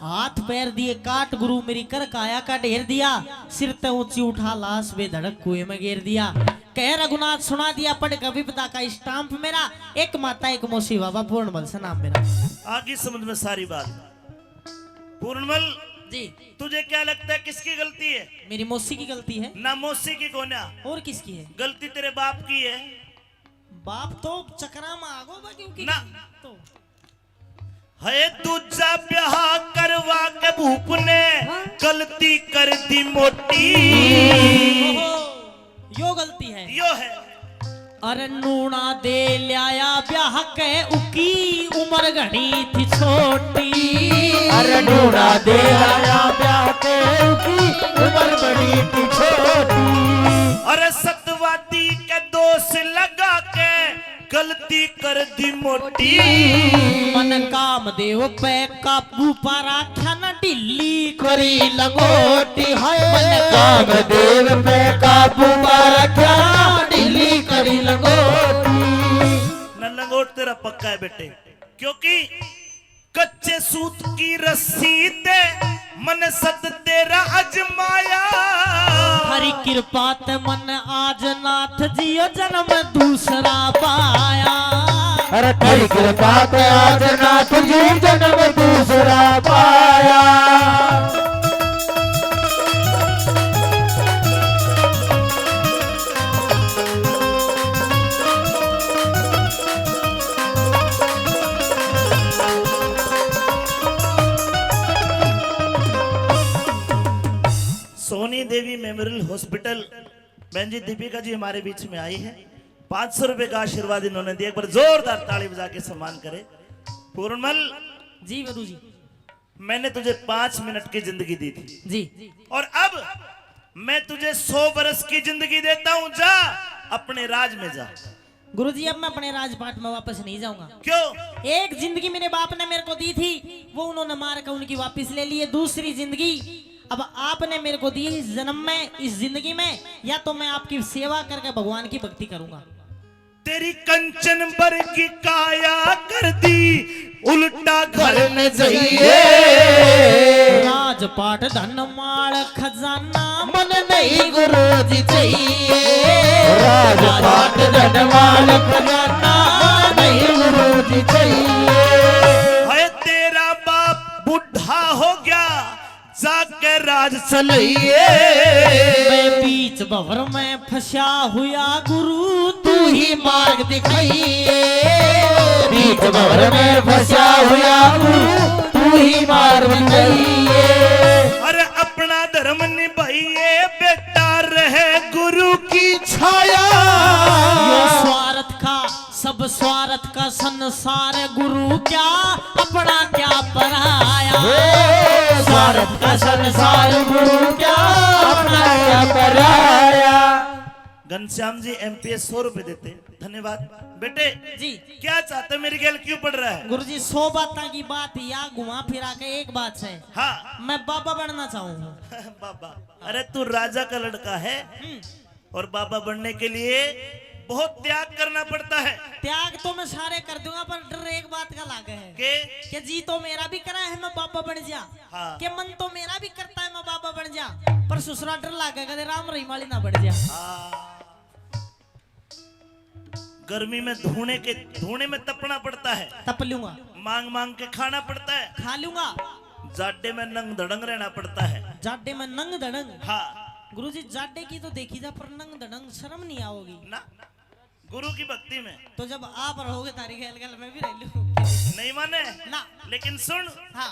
हाथ पैर दिए काट गुरु, मेरी कर काया का ढेर दिया। सिर ते ऊंची उठा लाश बेधड़क कुएं में गेर दिया। कह रघुनाथ सुना दिया पढ़ के विपदा का स्टाम्प मेरा। एक माता एक मौसी बाबा पूर्णमल से नाम मेरा। आगे समझ में सारी बात। पूर्णमल, जी। तुझे क्या लगता है किसकी गलती है? मेरी मौसी की गलती है। ना, मौसी की कोन्या। और किसकी है? गलती तेरे बाप की है। बाप तो चक्रा में आगो बा क्योंकि ना। तो है दूजा ब्याह करवा के भूप ने हाँ। गलती कर दी मोटी। ओहो, यो गलती है। यो है। अरे नूना दे ल्याया ब्याह के, उकी उम्र घणी थी छोटी। अरे नूना दे ल्याया ब्याह के, उकी उम्र घणी थी छोटी। अरे सतवादी के दोष लगा के गलती कर दी मोटी। मन कामदेव पे काबू पा राख्या ना, ढीली करी लंगोटी है। मन कामदेव पे काबू पा राख्या ना, ढीली करी लंगोटी। न लंगोट तेरा पक्का है बेटे, क्योंकि कच्चे सूत की रस्सी ते मन सत तेरा अजमाया। हरी कृपा ते मन आज नाथ जियो जन्म दूसरा पाया। अरे हरी कृपा ते आज नाथ जियो जन्म दूसरा पाया। सोनी देवी मेमोरियल हॉस्पिटल, बहन जी दीपिका जी हमारे बीच में आई है, पाँच सौ रुपए का आशीर्वाद इन्होंने दिया। एक बार जोरदार ताली बजा के सम्मान करें। पूर्णमल, जी वधू जी। मैंने तुझे पाँच मिनट की जिंदगी दी थी जी। और अब मैं तुझे सौ बरस की जिंदगी देता हूं, जा अपने राज में जा। गुरुजी, अब मैं अपने राजपाट में वापस नहीं जाऊंगा। क्यों? एक जिंदगी मेरे बाप ने मेरे को दी थी, वो उन्होंने मार के उनकी वापस ले ली है। दूसरी जिंदगी अब आपने मेरे को दी है, इस जन्म में, इस जिंदगी में, या तो मैं आपकी सेवा करके भगवान की भक्ति करूंगा। तेरी कंचन वर्गी काया कर दी, उल्टा घर न जाइए। राजपाट धन माल खजाना मन नहीं गुरु जी चाहिए। राजपाट धन माल खजाना मन नहीं गुरु जी चाहिए। है तेरा बाप बूढ़ा हो गया, जाके राज चलाइए। मैं बीच भंवर में फंसा हुआ गुरु, तू ही मार्ग दिखाइए। बीच भंवर में फंसा हुआ गुरु, तू ही मार्ग दिखाइए। अरे अपना धर्म निभाइए, बेटा रहे गुरु की छाया। यो स्वार्थ का, सब स्वार्थ का संसार गुरु क्या, अपना क्या पराया। हे स्वार्थ का संसार गुरु क्या, अपना क्या पराया। घनश्याम जी एमपीएस सौ रुपए देते, धन्यवाद। बेटे जी। क्या चाहते, मेरी गैल क्यों पड़ रहा है? गुरुजी, सौ बातां की बात या घुमा फिरा के एक बात है। हाँ। मैं बाबा बनना चाहूँ। बाबा, अरे तू राजा का लड़का है। हम्म। और बाबा बनने के लिए बहुत त्याग करना पड़ता है। त्याग तो मैं सारे कर दूंगा, पर डर एक बात का लागे है। के? कि जी तो मेरा भी करा है, मैं बाबा बन जा। हाँ। कि मन तो मेरा भी करता है, मैं बाबा बन जा, पर ससुरा डर लागे, कदे राम रहीम वाली ना बन जा। हाँ। गर्मी में धूने के, धूने में तपना पड़ता है। तप लूंगा। मांग मांग के खाना पड़ता है। खा लूंगा। जाडे में नंग धड़ंग रहना पड़ता है। जाडे में नंग धड़ंग? हाँ। गुरुजी, जाडे की तो देखी जा, पर नंग धड़ंग शर्म नहीं आओगी? ना, गुरु की भक्ति में। तो जब आप रहोगे तारी गैल गैल, मैं भी रह लूं। नहीं माने? ना। लेकिन सुन। हाँ।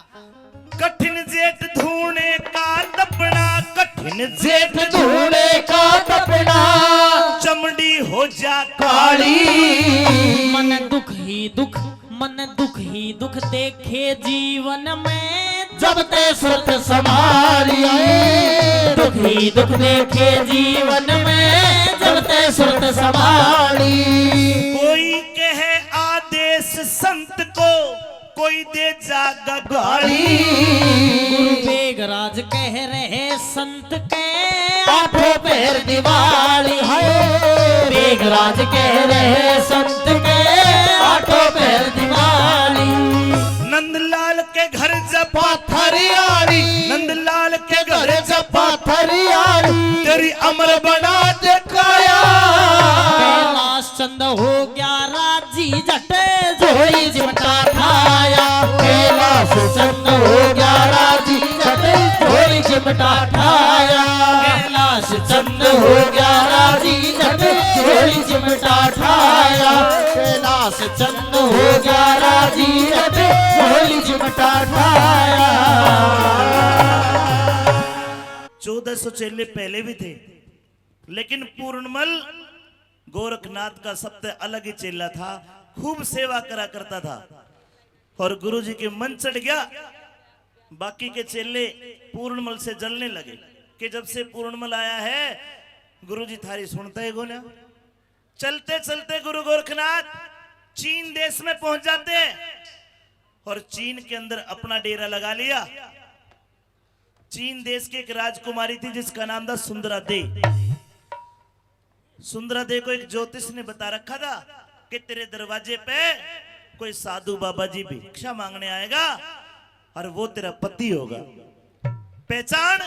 कठिन जेठ धूणे का तपना, कठिन जेठ धूणे का तपना, चमड़ी हो जा काली। मन दुख ही दुख, मन दुख ही दुख देखे जीवन में, जब ते सुरत संभालिए। दुख ही दुख देखे जीवन में, जब ते सुरत वाली। कोई कहे आदेश संत को, कोई दे जाग गाली। गुरु बेगराज कह रहे संत के आठों पहर दिवाली। हाय। बेगराज कह रहे संत के आठों पहर दिवाली। नंदलाल के घर जब पाथर आली, नंदलाल के घर जब पाथर आली, तेरी अमर बना दे काया। कैलाश चंद हो गया राजी, झट झोली चिमटा ठाया। कैलाश चंद हो गया राजी, झट झोली चिमटा ठाया। कैलाश चंद हो गया राजी, झट झोली चिमटा ठाया। कैलाश चंद हो गया राजी, झट झोली चिमटा ठाया। चौदह सौ चेले पहले भी थे, लेकिन पूर्णमल गोरखनाथ का सबसे अलग ही चेला था, खूब सेवा करा करता था। और गुरु जी के मन चढ़ गया, बाकी के चेले पूर्णमल से जलने लगे कि जब से पूर्णमल आया है, गुरु जी थारी सुनता ही कोन्या। चलते चलते गुरु गोरखनाथ चीन देश में पहुंच जाते हैं और चीन के अंदर अपना डेरा लगा लिया। चीन देश की एक राजकुमारी थी जिसका नाम था सुंदरा दे। सुंदरा दे को एक ज्योतिष ने बता रखा था कि तेरे दरवाजे पे कोई साधु बाबा जी भिक्षा मांगने आएगा और वो तेरा पति होगा। पहचान,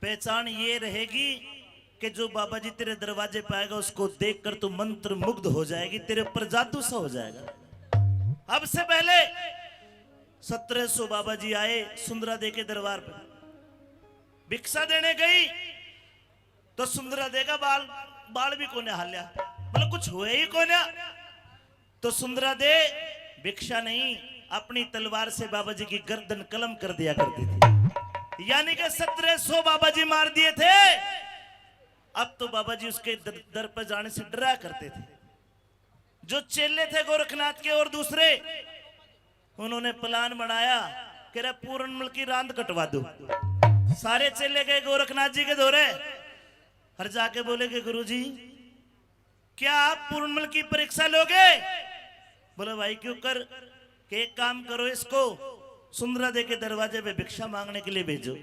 पहचान ये रहेगी कि जो बाबा जी तेरे दरवाजे पे आएगा, उसको देखकर तू मंत्र मुग्ध हो जाएगी, तेरे ऊपर जादू सा हो जाएगा। अब से पहले सत्रह सौ बाबा जी आए सुंदरा दे के दरबार पे, भिक्षा देने गई तो सुंदरा दे का बाल, बाल भी कोन्या हाल्या, मतलब कुछ हुए ही कोन्या। तो सुंदरा दे भिक्षा नहीं, अपनी तलवार से बाबा जी की गर्दन कलम कर दिया करती थी। यानी कि सत्रह सौ बाबा जी मार दिए थे। अब तो बाबा जी उसके दर, दर पर जाने से डरा करते थे। जो चेले थे गोरखनाथ के और दूसरे, उन्होंने प्लान बनाया कि रे पूरनमल की रांद कटवा दो। सारे चेले गए गोरखनाथ जी के धोरे और जाके बोले कि गुरु जी, क्या आप पूरनमल की परीक्षा लोगे? बोले भाई क्यों कर, कि एक काम करो, इसको सुंदरा दे के दरवाजे पे भिक्षा मांगने के लिए भेजो।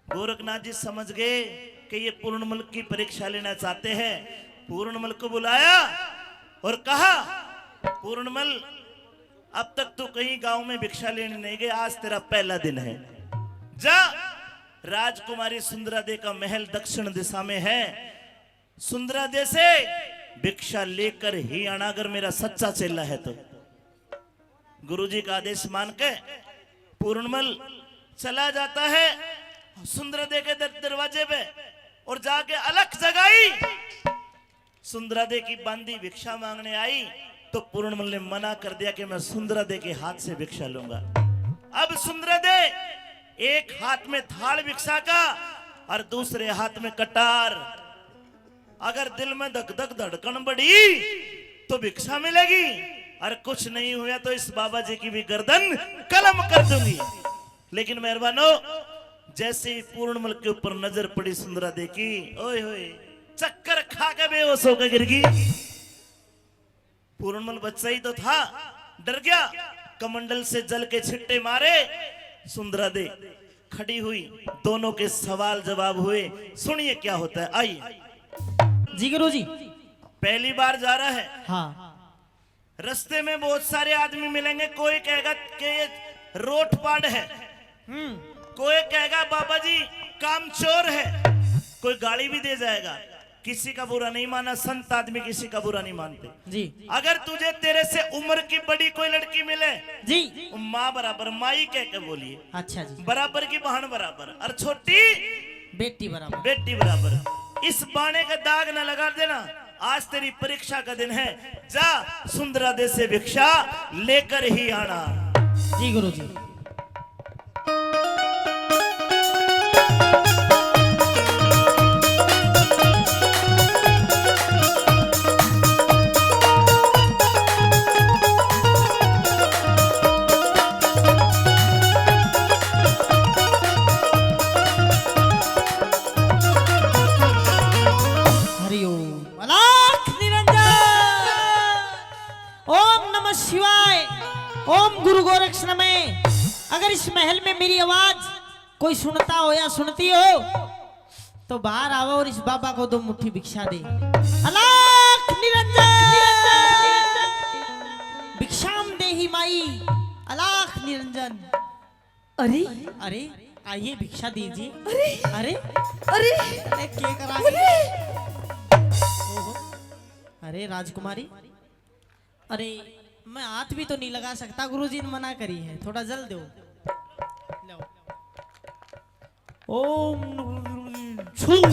गोरखनाथ जी समझ गए कि ये पूर्णमल की परीक्षा लेना चाहते हैं। पूर्णमल को बुलाया और कहा, पूर्णमल, अब तक तू कहीं गांव में भिक्षा लेने नहीं गया, आज तेरा पहला दिन है। जा, राजकुमारी सुंदरा दे का महल दक्षिण दिशा में है, सुंदरा दे से भिक्षा लेकर ही आना, अगर मेरा सच्चा चेला है तो। गुरुजी का आदेश मान के पूर्णमल चला जाता है सुंदरा दे के दर-, दरवाजे पे और जाके अलख जगाई। सुंदरा दे की बांदी भिक्षा मांगने आई तो पूर्णमल ने मना कर दिया कि मैं सुंदरा दे के हाथ से भिक्षा लूंगा। अब सुंदरा दे एक हाथ में थाल भिक्षा का और दूसरे हाथ में कटार। अगर दिल में धक धक धड़कन बढ़ी तो भिक्षा मिलेगी, और कुछ नहीं हुआ तो इस बाबा जी की भी गर्दन कलम कर दूंगी। लेकिन मेहरबानो, जैसे ही पूर्णमल के ऊपर नजर पड़ी सुंदरा दे की, ओए होए, चक्कर खा के बेहोश होकर गिर गई। पूर्णमल बच्चा ही तो था, डर गया, कमंडल से जल के छिट्टे मारे। सुंदरा दे खड़ी हुई, दोनों के सवाल जवाब हुए। सुनिए क्या होता है, आइए। जी गुरु जी। पहली बार जा रहा है। हाँ। रास्ते में बहुत सारे आदमी मिलेंगे, कोई कहेगा कि ये रोट पाड़ है, हम्म। कोई कहेगा बाबा जी कामचोर है, कोई गाली भी दे जाएगा। किसी का बुरा नहीं माना, संत आदमी किसी का बुरा नहीं मानते। जी। अगर तुझे, तेरे से उम्र की बड़ी कोई लड़की मिले, जी। माँ बराबर, माई कह के बोलिए। अच्छा जी। बराबर की बहन बराबर, और छोटी बेटी बराबर। बेटी बराबर। इस बाणे का दाग ना लगा देना। आज तेरी परीक्षा का दिन है, जा सुंदरा दे से भिक्षा लेकर ही आना। जी गुरु जी। हरिओम। शिवाय। ओम गुरु गोरक्ष नमः। अगर इस महल में मेरी आवाज कोई सुनता हो या सुनती हो, तो बाहर आओ और इस बाबा को दो मुट्ठी भिक्षा दे। अलख निरंजन, भिक्षाम देहि माई, अलख निरंजन। अरे, अरे, आइए, भिक्षा दीजिए। अरे, अरे, अरे, अरे, क्या करा? अरे। ओहो। अरे राजकुमारी, अरे, मैं हाथ भी तो नहीं लगा सकता, गुरुजी ने मना करी है, थोड़ा जल दो। लो। ओम नमः शिवाय।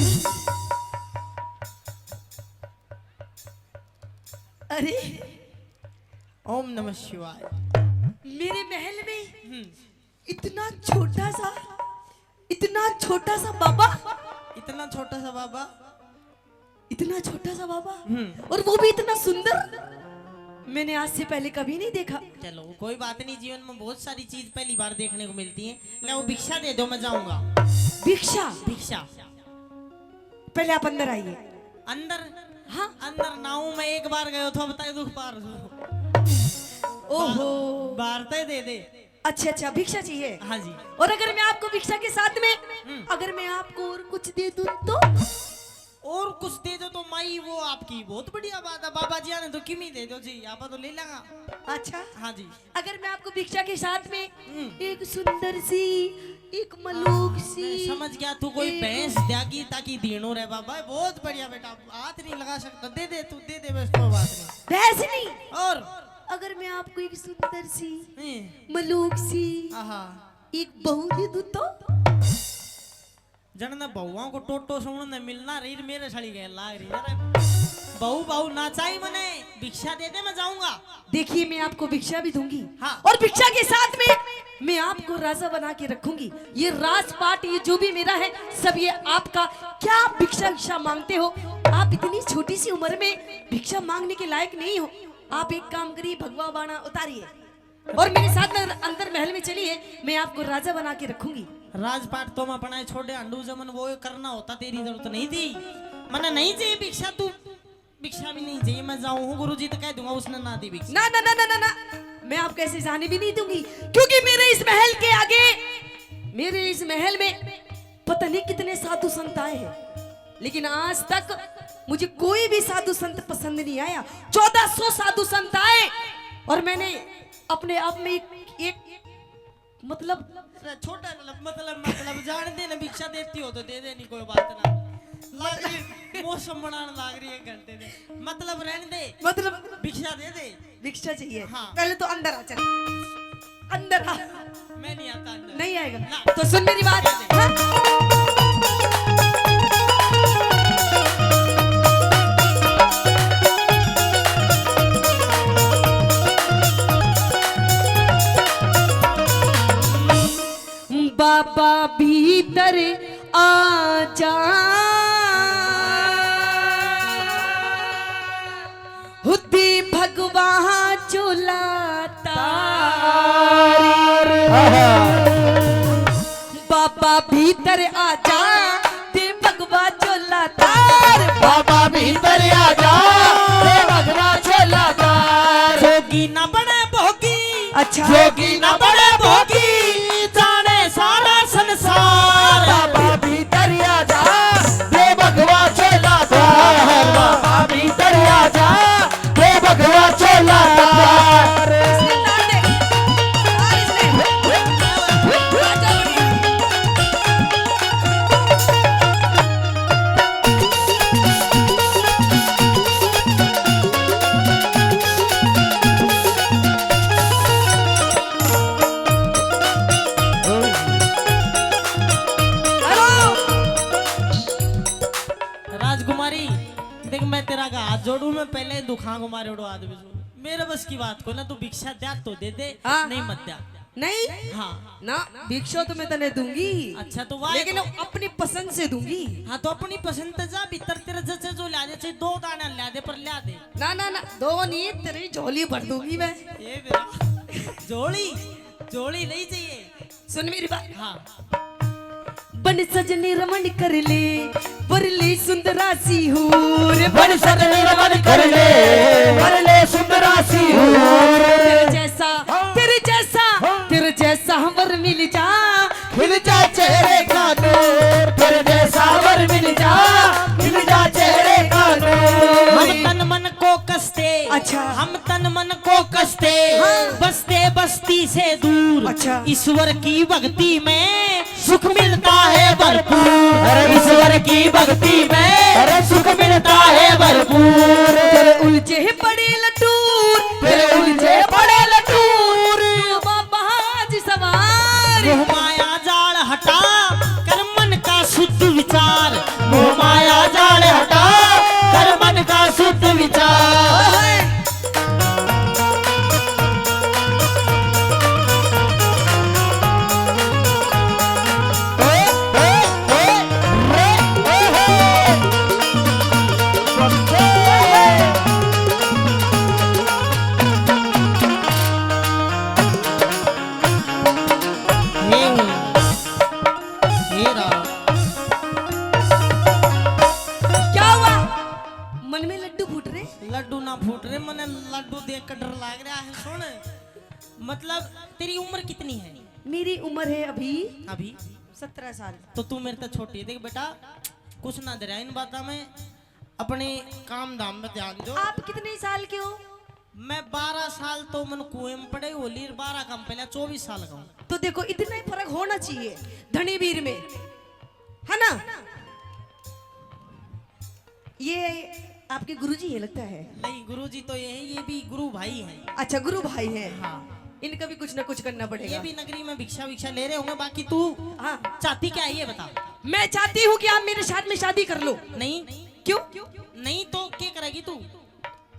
अरे, ओम नमः शिवाय। मेरे महल में हम्म। इतना छोटा सा, इतना छोटा सा बाबा। इतना छोटा सा बाबा। इतना छोटा सा बाबा। हम्म। और वो भी इतना सुंदर। मैंने आज से पहले कभी नहीं देखा। चलो, कोई बात नहीं, जीवन में बहुत सारी चीज पहली बार देखने को मिलती है। ले, वो भिक्षा दे दो, मैं जाऊंगा। भिक्षा? भिक्षा। पहले आप अंदर आइए। अंदर? हाँ। अंदर ना हूं मैं, एक बार गयो था, बताए दुख पार। ओहो। बाहर तय दे दे। अच्छा, अच्छा, भिक्षा चाहिए? हाँ जी। और अगर मैं आपको भिक्षा के साथ में, हम्म। अगर मैं आपको और कुछ दे दूं तो? और कुछ दे दो तो माई, वो आपकी बहुत बढ़िया बात है। बाबा जी आने तो किमी दे दो जी, आप तो ले लेंगा। अच्छा। हाँ जी। अगर मैं आपको भिक्षा के साथ में हम्म। एक सुंदर सी, एक मलूक सी, मैं समझ गया, तू कोई एक भैंस त्यागी ताकि देनो रे बाबा। बहुत बढ़िया बेटा, हाथ नहीं लगा सकता, दे दे तू, दे दे, बस कोई बात नहीं। भैंस नहीं। और? अगर मैं आपको एक सुंदर सी, हम्म। मलूक सी, आहा। एक बहू दे दूं तो? जण ने बहुआं को टोटो सुन ने मिलना रही, मेरे साली गैल लाग रही। अरे बहू, बहू ना चाहिए मने, भिक्षा दे दे, मैं जाऊंगा। देखिए, मैं आपको भिक्षा भी दूंगी। हाँ। और भिक्षा के साथ में मैं आपको राजा बना के रखूंगी। ये राजपाट, ये जो भी मेरा है, सब ये आपका। क्या आप भिक्षा, भिक्षा मांगते हो? आप इतनी छोटी सी उम्र में भिक्षा मांगने के लायक नहीं हो। आप एक काम करिए, भगवा बाणा उतारिए। और मेरे साथ में अंदर महल में चलिए, मैं आपको राजा बना के रखूंगी। राजपाट तो मैं अपना छोड़े हंडू जमन, वो करना होता, तेरी जरूरत नहीं थी। मने नहीं चाहिए भिक्षा, तू भिक्षा भी नहीं चाहिए, मैं जाऊं हूँ, गुरुजी तो कह दूंगा, उसने ना दी भिक्षा। ना, ना, ना, ना, ना, ना, मैं आपको ऐसे जाने भी नहीं दूंगी, क्योंकि मेरे इस महल के आगे, मेरे इस महल में पता नहीं कितने साधु संत आए हैं, लेकिन आज तक मुझे कोई भी साधु संत पसंद नहीं आया। चौदह सौ साधु संत आए और मैंने अपने आप में एक, एक मतलब अरे छोटा मतलब, मतलब, मतलब, जान दे ना, भिक्षा देती हो तो दे दे, नहीं कोई बात ना। लाग रही, मौसम बनाने लाग रही है एक घंटे में। मतलब रहने दे। मतलब भिक्षा दे दे। भिक्षा चाहिए? हाँ। पहले तो अंदर आ, चल। अंदर आ। मैं नहीं आता अंदर। नहीं आएगा? ना। तो सुन मेरी बात। दे दे। हाँ? बाबा भीतर आ जा, हुदी भगवा चोला तार। आहा। बाबा भीतर आ जा, दे भगवा चोला तार। बाबा भीतर आ जा, दे भगवा चोला तार। जोगी ना बने भोगी। अच्छा। जोगी ना बने भोगी, जाने सारा संसार। बाबा भीतर आ जा, दे भगवा चोला तार। बाबा भीतर आ जा, दे भगवा चोला तार। राजकुमारी, देख, मैं तेरा का हाथ जोड़ू, मैं पहले ही दुखा को मारे उड़ो आदमी सू। मेरे बस की बात को ना, तू भिक्षा द्या तो दे दे, हाँ। नहीं मत द्या। नहीं? हाँ। ना, भिक्षा तो मैं तने दूंगी। अच्छा, तो वाह लेकिन तो अपनी पसंद से दूंगी। हाँ, तो अपनी पसंद ते जा, भीतर तेरे जचे जो ला दे, चाहे दो दाने ला दे, पर ला दे। ना, ना, ना, दो नहीं, तेरी झोली भर दूंगी मैं। ये मेरा झोली, झोली नहीं चाहिए। सुन मेरी बात। हाँ। बन सजनी रमन कर ले, वर ले सुंदरा सी हूर। बन सजनी रमन कर ले, वर ले सुंदरा सी हूर। अच्छा। हम तन मन को कसते, हाँ। बसते बस्ती से दूर। अच्छा। ईश्वर की भक्ति में सुख मिलता है भरपूर। अरे ईश्वर की भक्ति में, अरे सुख मिलता है भरपूर। तेरे उलझे पड़े लटूर, तेरे उलझे पड़े लटूर। बाबा जी सवार। मोह माया जाल हटा कर मन का शुद्ध विचार। मोह माया जाल हटा कर मन का शुद्ध विचार। ये रहा। क्या हुआ? मन में लड्डू फूट रहे? लड्डू ना फूट रहे, मने लड्डू देख के डर लाग रहा है। सुन, मतलब, तेरी उम्र कितनी है? मेरी उम्र है अभी अभी? सत्रह साल। तो तू मेरे तो छोटी है। देख बेटा, कुछ ना डरा इन बातों में, अपने काम धाम में ध्यान दो। आप कितने साल के हो? मैं बारह साल तो मन कुएं में पड़े होली, बारह कम पहले, चौबीस साल का हूँ। तो देखो, इतना ही फर्क होना चाहिए धनी वीर में, है ना? ये आपके गुरुजी है लगता है। नहीं, गुरुजी तो ये है, ये भी गुरु भाई हैं। अच्छा, गुरु भाई हैं। हाँ। इनका भी कुछ ना कुछ करना पड़ेगा। ये भी नगरी में भिक्षा विक्षा ले रहे होंगे। बाकी तू हाँ। चाहती क्या है, ये बता। मैं चाहती हूँ कि आप मेरे साथ में शादी कर लो। नहीं। क्यों? नहीं तो क्या करेगी तू?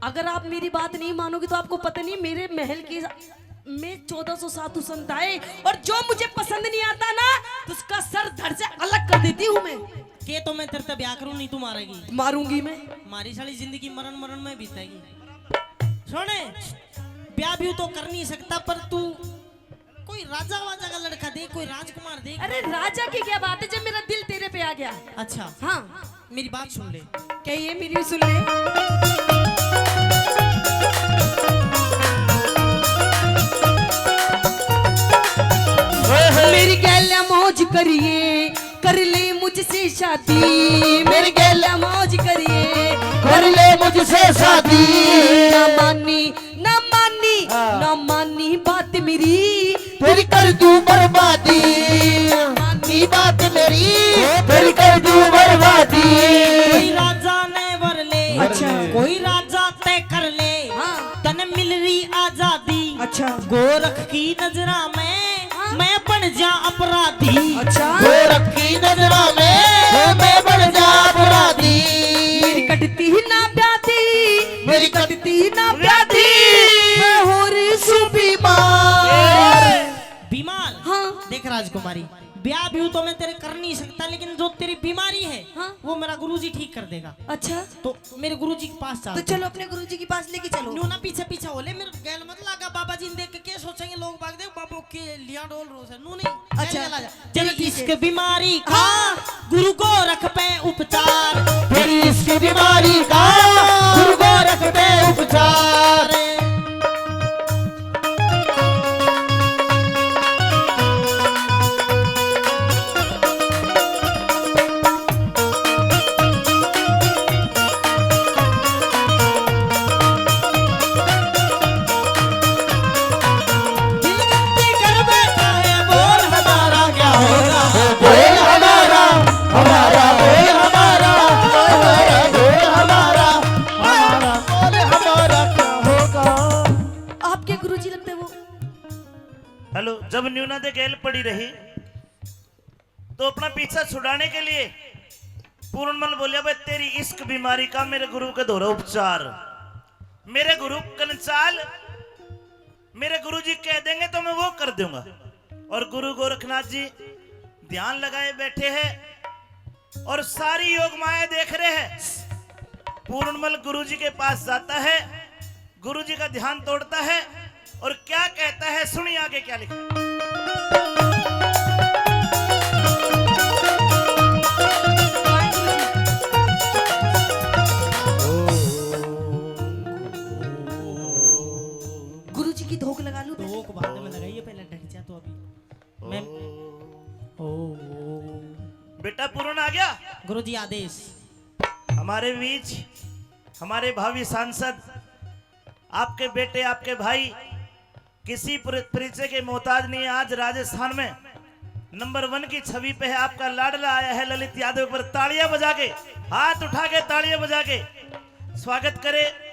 अगर आप मेरी बात नहीं मानोगे तो आपको पता नहीं, मेरे महल के में चौदह सौ साधु संत आए और जो मुझे पसंद नहीं आता ना, तो उसका सर धड़ से अलग कर देती हूँ मैं। के तो मैं तेरे ते ब्याह करूँ, नहीं तू मारेगी। मारूंगी मैं। मारी साली जिंदगी मरण मरण में बीतेगी। सुने, ब्याह भी तो कर नहीं सकता, पर तू कोई राजा वाजा का लड़का दे, कोई राजकुमार दे। अरे राजा की क्या बात है जब मेरा दिल तेरे पे आ गया। अच्छा। हाँ। मेरी बात सुन ले। क्या ये मेरी सुन ले? मेरी गैल्या मौज करिए, कर ले मुझसे शादी। मेरी गैल्या मौज करिए, कर ले मुझसे शादी। ना मानी, ना मानी, हाँ। ना मानी बात मेरी, तेरी कर दूं बर्बादी। ना मानी बात मेरी, तेरी कर दूं बर्बादी। कोई राजा ने वर ले, अच्छा। कोई राजा तय कर ले, हाँ। तन मिल रही आजादी। अच्छा। गोरख की नजरा में हाँ। मैं बन जा अपराधी। अच्छा। गोरख की नजरा में मैं बन जा अपराधी। मेरी कटती ही ना ब्याधी, मेरी कटती ही ना ब्याधी, मैं हो रही सू बीमार। बीमार? हाँ। देख राजकुमारी, ब्याह भी तो मैं तेरे कर नहीं सकता, लेकिन जो तेरी बीमारी है, हाँ। वो मेरा गुरुजी ठीक कर देगा। अच्छा। तो मेरे गुरुजी के पास चल। तो चलो अपने गुरुजी के पास लेके चलो। न्यू ना पीछे पीछे हो ले, मेरे गैल मत लागा। बाबा जी ने देख के क्या सोचेंगे लोग बाग, देख बाबू के लिया डोल रो से, नू नहीं। अच्छा। गैल ला जा। चल ठीक है। इश्क बीमारी का हाँ। गुरु गोरख पे उपचार, फिर इश्क बीमारी का गुरु गोरख पे उपचार। दिल गलती कर बैठा है, बोल हमारा क्या होगा? बोल हमारा, हमारा, बोल हमारा, हमारा, बोल हमारा, हमारा, बोल हमारा क्या होगा? आपके गुरुजी लगते वो। हेलो, जब न्यूना दे गैल पड़ी रही, तो अपना पीछा छुड़ाने के लिए पूर्णमल बोलिया, "भाई, तेरी इश्क बीमारी का मेरे गुरु के धोरे उपचार, मेरे गुरु कन चाल, मेरे गुरु जी कह देंगे तो मैं वो कर दूंगा।" और गुरु गोरखनाथ जी ध्यान लगाए बैठे हैं और सारी योग माया देख रहे हैं। पूर्णमल गुरु जी के पास जाता है, गुरु जी का ध्यान तोड़ता है और क्या कहता है, सुनिए आगे क्या लिखा। गुरु जी की धोक लगा लूं पहले? धोक बाद में लगाइए, पहले डट जा तो अभी। मैं ओ। बेटा पूर्ण आ गया। गुरु जी आदेश। हमारे बीच हमारे भावी सांसद आपके बेटे, आपके भाई किसी पर-, परिचय के मोहताज नहीं है। आज राजस्थान में नंबर वन की छवि पे है आपका लाडला, आया है ललित यादव। एक बार तालियां बजा के, हाथ उठा के, तालियां बजा के स्वागत करें।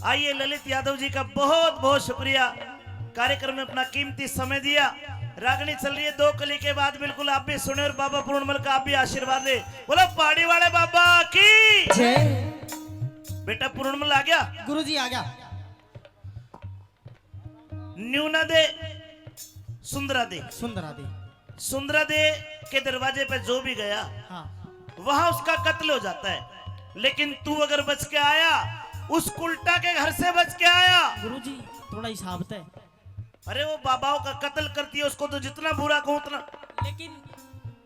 आइए, ललित यादव जी का बहुत बहुत शुक्रिया, कार्यक्रम में अपना कीमती समय दिया। रागनी चल रही है दो कली के बाद, बिल्कुल आप भी सुने और बाबा पूर्णमल का आप भी आशीर्वाद ले। बोलो पहाड़ी वाले बाबा की जय। बेटा पूर्णमल आ गया? गुरुजी आ गया। न्यूना दे, सुंदरा दे। सुंदरा दे। सुंदरा दे के दरवाजे पे जो भी गया, हाँ। वहां उसका कत्ल हो जाता है। लेकिन तू अगर बच के आया, उस कुलटा के घर से बच के आया। गुरुजी, थोड़ा हिसाब तय। अरे, वो बाबाओं का कत्ल कर दिया, उसको तो जितना बुरा कहूं उतना। लेकिन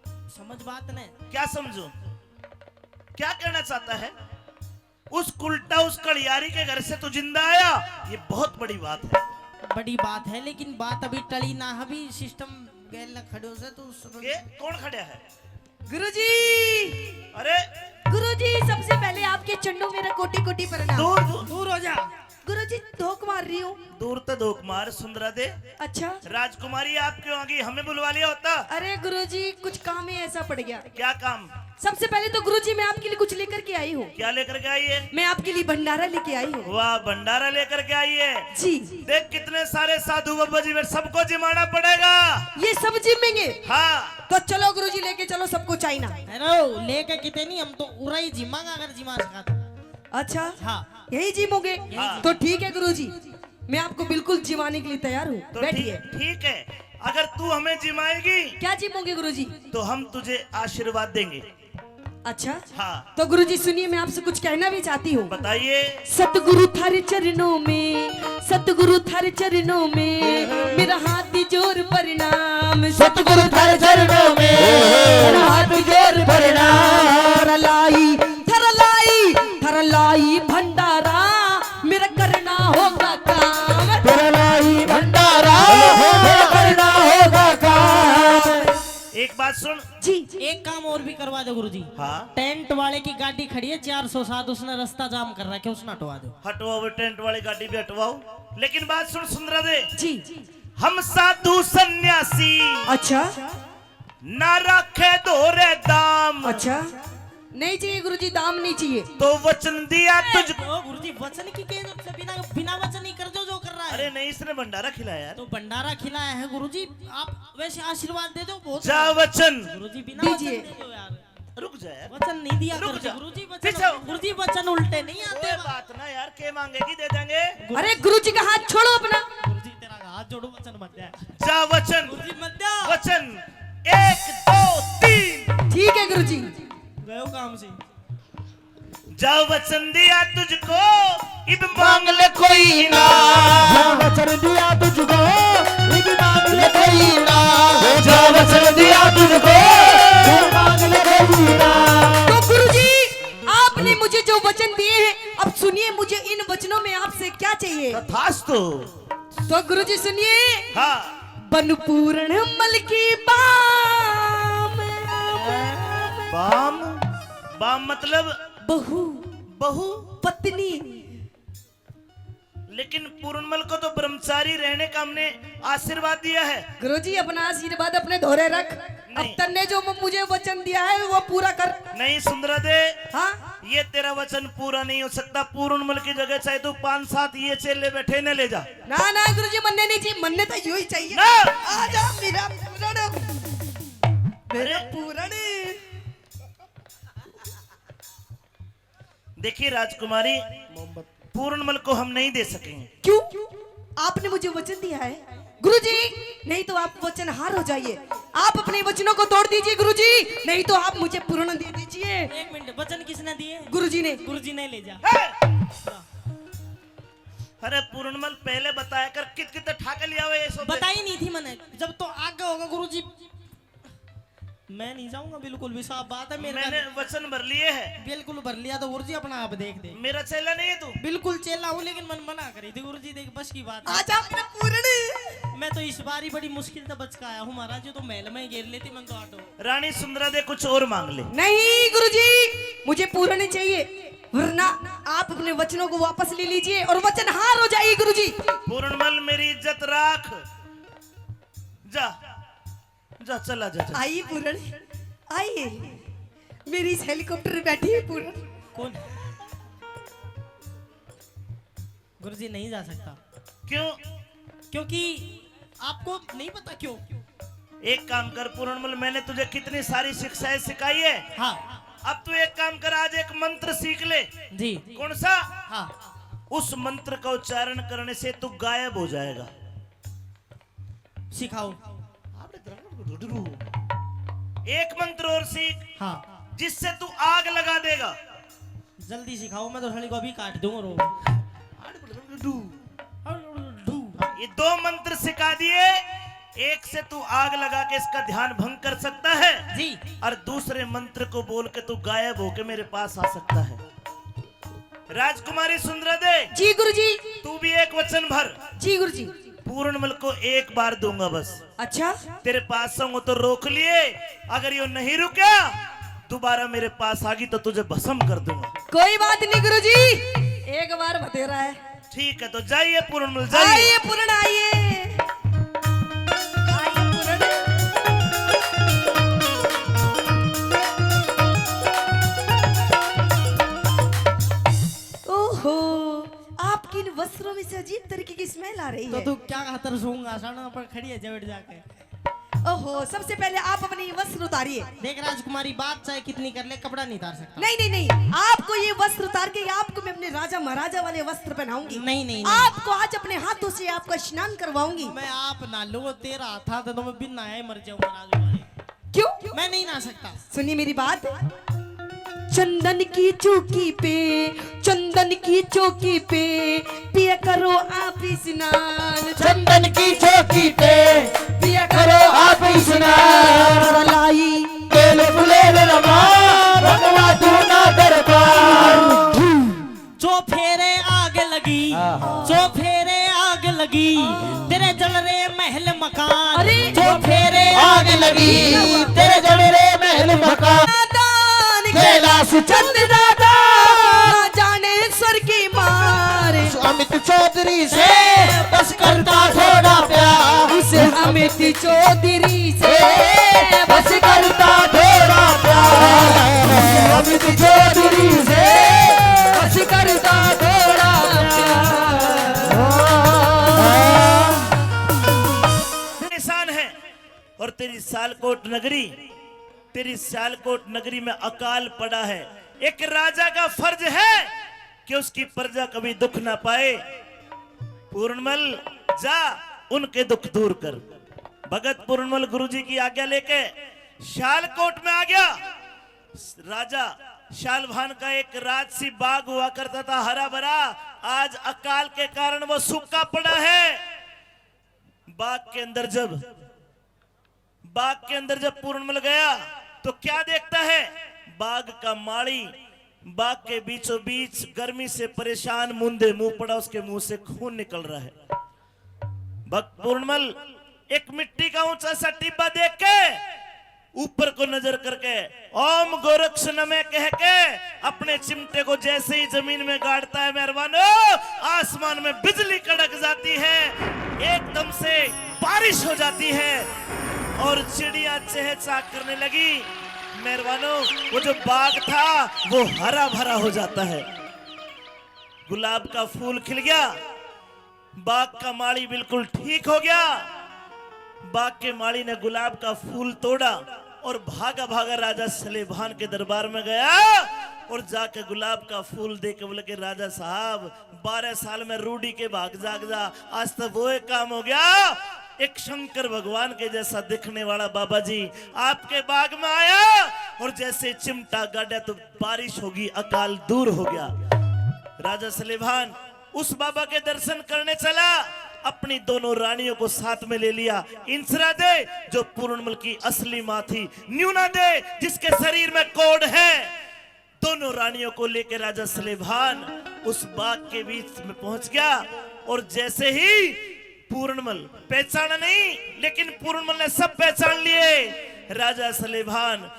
समझ बात ने। क्या समझूं? क्या कहना चाहता है? उस कुलटा, उस कलियारी के घर से तू जिंदा आया, ये बहुत बड़ी बात है। बड़ी बात है, लेकिन बात अभी टली ना, अभी सिस्टम गैल ना खड़ो से, तो उस ये कौन खड़ा है? गुरुजी। अरे गुरुजी, सबसे पहले आपके चरणों में मेरा कोटि कोटि प्रणाम। दूर, दूर। दूर हो जा। गुरुजी, धोक मार रही हूँ। दूर तो धोक मार, सुंदरा दे। अच्छा। राजकुमारी, आप क्यों आ गई? हमें बुलवा लिया होता। अरे गुरुजी, कुछ काम ही ऐसा पड़ गया। क्या काम? सबसे पहले तो गुरुजी, मैं आपके लिए कुछ लेकर के आई हूँ। क्या लेकर के आई है? मैं आपके लिए भंडारा लेके आई हूँ। वाह, भंडारा लेकर के आई है। जी। देख, कितने सारे साधु बाबा जी, सबको जिमाना पड़ेगा। ये सब जिमेंगे? हाँ। तो चलो गुरुजी, लेके चलो सबको चाइना। अरे, लेके किते नहीं, हम तो उरा ही जिमांगा अगर जिमा सका तो। अच्छा। हाँ। यही जिमोगे? हाँ। तो ठीक है गुरुजी, मैं आपको बिल्कुल जिमाने के लिए तैयार हूँ। तो बैठिए। ठीक, ठीक है, अगर तू हमें जिमाएगी, क्या जिमोगे गुरुजी? तो हम तुझे आशीर्वाद देंगे। अच्छा। हाँ। तो गुरुजी सुनिए, मैं आपसे कुछ कहना भी चाहती हूँ। बताइए। सतगुरु थारे चरणों में, सतगुरु थारे चरणों में मेरा हाथ जोड़ प्रणाम। सतगुरु थारे चरणों में मेरा हाथ जोड़ प्रणाम। थारा लाई, थारा लाई, थारा लाई भंडारा, मेरा करना होगा काम। थारा लाई भंडारा, मेरा करना होगा काम। एक बात सुन। जी। एक काम और भी करवा दो गुरुजी। हाँ। टेंट वाले की गाड़ी खड़ी है चार सौ सात, उसने रास्ता जाम कर रखा है, उसने हटवा दो। हटवाओ, टेंट वाली गाड़ी भी हटवाओ, लेकिन बात सुन सुंदरा दे। जी। हम साधु सन्यासी, अच्छा। ना रखे धोरे दाम। अच्छा, नहीं चाहिए गुरुजी, दाम नहीं चाहिए। तो वचन दिया तुझको। ओ गुरुजी, वचन की के जरूरत है? बिना, बिना वचन ही कर दो जो कर रहा है। अरे नहीं, इसने भंडारा खिलाया है। तो भंडारा खिलाया है गुरुजी, आप वैसे आशीर्वाद दे दो, बहुत जा वचन। गुरुजी, बिना वचन दीजिए। दे दो यार। रुक जा यार। वचन नहीं दिया रुक करते जा। गुरुजी, वचन, पीछे हो। गुरुजी, वचन उल्टे नहीं आते। कोई बात ना यार, के मांगेगी, दे देंगे। अरे गुरुजी का हाथ छोड़ो अपना। गुरुजी, तेरा हाथ जोड़ो, वचन मत दे। जा वचन। गुरुजी, मत दे। वचन, एक, दो, तीन। ठीक है गुरुजी। गयो काम से। जा वचन दिया तुझको, इब मांग ले कोई ना। जा वचन दिया तुझको, इब मांग ले कोई ना। जा वचन दिया तुझको, इब मांग ले कोई ना। तो गुरुजी, आपने मुझे जो वचन दिए हैं, अब सुनिए, मुझे इन वचनों में आपसे क्या चाहिए। तथास्तु। तो गुरुजी सुनिए। हाँ। बन पूरण मल की बाम। बाम? बाम मतलब? बहू। बहू? पत्नी। लेकिन पूरणमल को तो ब्रह्मचारी रहने का हमने आशीर्वाद दिया है। गुरुजी, अपना आशीर्वाद अपने धोरे रख। अब नहीं। तन्ने जो म-, मुझे वचन दिया है, वो पूरा कर। नहीं सुंदरा दे। हाँ? ये तेरा वचन पूरा नहीं हो सकता। पूरणमल की जगह चाहे तू पांच सात ये चेले बैठे ने ले जा। ना, ना गुरुजी, मन्ने नहीं चाहिए, मन्ने तो यो ही चाहिए। ना। आजा मेरा पूरण, मेरा अरे। पूरण। देखिए राजकुमारी, मोहम्मद। पूरणमल को हम नहीं दे सकेंगे। क्यों? आपने मुझे वचन दिया है गुरुजी, नहीं तो आप वचनहार हो जाइए। आप अपने वचनों को तोड़ दीजिए गुरुजी, नहीं तो आप मुझे पूर्ण दे दीजिए। एक मिनट, वचन किसने दिए? गुरुजी ने। गुरुजी ने ले जा। हे! अरे पूरणमल, पहले बताया कर, कित कित ठाके लिया हुआ ये सब। बताई नहीं थी मैंने, जब तो आगे होगा गुरुजी। मैं नहीं जाऊंगा बिल्कुल भी, साफ बात है। मेरे मैंने का वचन भर लिए है। बिल्कुल भर लिया, तो गुरुजी अपना आप देख दे। मेरा चेला नहीं है तू? बिल्कुल चेला हूँ, लेकिन मन मना करी थी गुरुजी, देख बस की बात है। आजा मेरा पूरणी। मैं तो इस बार ही बड़ी मुश्किल से बच के आया हूँ महाराज, ये तो महल में ही घेर लेती मन तो ऑटो। रानी सुंदरा दे कुछ और मांग ले। नहीं गुरुजी, मुझे पूरणी चाहिए। वरना आप अपने वचनों को वापस ले लीजिए और वचनहार हो जाइए गुरुजी। पूर्णमल, मेरी इज्जत राख। जा, जा, चला जा, जा। आइए पूरण, आइए। मेरी इस हेलीकॉप्टर में बैठी है पूरण। कौन? गुरुजी, नहीं जा सकता। क्यों? क्योंकि आपको नहीं पता क्यों। एक काम कर पूर्णमल, मैंने तुझे कितनी सारी शिक्षाएं सिखाई है। हाँ। अब तू एक काम कर, आज एक मंत्र सीख ले। जी। कौन सा? हाँ। उस मंत्र का उच्चारण करने से तू गायब हो जाएगा। सिखाओ। एक मंत्र और सीख, हाँ। जिससे तू आग लगा देगा। जल्दी सिखाओ, मैं तो साली को अभी काट दूंगा रो। ये दो मंत्र सिखा दिए, एक से तू आग लगा के इसका ध्यान भंग कर सकता है जी। और दूसरे मंत्र को बोल के तू गायब होके मेरे पास आ सकता है। राजकुमारी सुंदरा दे, जी गुरुजी। तू भी एक वचन भर। जी गुरुजी। पूर्णमल को एक बार दूंगा बस। अच्छा। तेरे पास आऊंगा तो रोक लिए, अगर यो नहीं रुका, दोबारा मेरे पास आ गई तो तुझे भस्म कर दूंगा। कोई बात नहीं गुरुजी, एक बार बतेरा है। ठीक है, तो जाइए पूर्णमल, जाइए। आइए पूरण, आइए। आइए पूरण। ओहो, आपके इन वस्त्रों में से अजीब तरीके की स्मेल आ रही तो है। तू क्या खातर सूंगा? सड़क पर खड़ी है, जवड़ जाके। ओहो, सबसे पहले आप अपने ये वस्त्र उतारिए। देख राजकुमारी, बात चाहे कितनी कर ले, कपड़ा नहीं उतार सकता। नहीं, नहीं, नहीं, आपको ये वस्त्र उतार के आपको मैं अपने राजा महाराजा वाले वस्त्र पहनाऊंगी। नहीं, नहीं, नहीं। आपको आज अपने हाथों से आपका स्नान करवाऊंगी। मैं आप ना लो, तेरा हाथ आता तो मैं बिना आया ही मर जाऊंगा राजकुमारी। क्यों? मैं नहीं नहा सकता। सुनिए मेरी बात। चंदन की चौकी पे, चंदन की चौकी पे पिया करो आप स्नान। चंदन की चौकी पे पिया करो आप स्नान। मलाई तेल बुलेल रमा, भगवा दूना दरबार। चौफेरे आग लगी, आहा। चौफेरे आग लगी, तेरे जल रे महल मकान। अरे। चौफेरे आग लगी तेरे जल रे महल मकान। दान कैलाश चंद दादा, ना जाने स्वर की मार। अमित चौधरी से बस करता थोड़ा प्यार। उस अमित चौधरी से बस करता थोड़ा प्यार। अमित चौधरी से बस करता थोड़ा प्यार। निशान है। और तेरी सियालकोट नगरी, तेरी सियालकोट नगरी में अकाल पड़ा है। एक राजा का फर्ज है कि उसकी प्रजा कभी दुख ना पाए। पूर्णमल, जा, उनके दुख दूर कर। भगत पूर्णमल गुरुजी की आज्ञा लेके सियालकोट में आ गया। राजा शालभान का एक राजसी बाग हुआ करता था, हरा भरा। आज अकाल के कारण वो सूखा पड़ा है। बाग के अंदर जब, बाग के अंदर जब पूर्णमल गया तो क्या देखता है? बाग का माली बाग के बीचों बीच गर्मी से परेशान मुंह दे मुंह पड़ा, उसके मुंह से खून निकल रहा है। भक्त पूर्णमल एक मिट्टी का ऊंचा सा टिब्बा देख के ऊपर को नजर करके ओम गोरक्ष नमः कह के अपने चिमटे को जैसे ही जमीन में गाड़ता है, मेहरबानो, आसमान में बिजली कड़क जाती है, एकदम से बारिश हो जाती है और चिड़िया चहचहा करने लगी। मेहरबानो, वो जो बाग था वो हरा भरा हो जाता है। गुलाब का फूल खिल गया, बाग का माली बिल्कुल ठीक हो गया। बाग के माली ने गुलाब का फूल तोड़ा और भागा भागा राजा सलेभान के दरबार में गया और जाके गुलाब का फूल दे के बोले कि राजा साहब, बारह साल में रूढ़ी के भाग जाग जा, आज तो वो एक काम हो गया। एक शंकर भगवान के जैसा दिखने वाला बाबा जी आपके बाग में आया और जैसे चिमटा गाड़ा तो बारिश होगी, अकाल दूर हो गया। राजा सलेभान उस बाबा के दर्शन करने चला, अपनी दोनों रानियों को साथ में ले लिया। इंसरा दे, जो पूर्णमल की असली माँ थी, न्यूना दे, जिसके शरीर में कोढ़ है, दोनों रानियों को लेकर राजा सलेभान उस बाग के बीच में पहुंच गया। और जैसे ही पूर्णमल, पहचाना नहीं, लेकिन पूर्णमल ने सब पहचान लिए। राजा सलेभान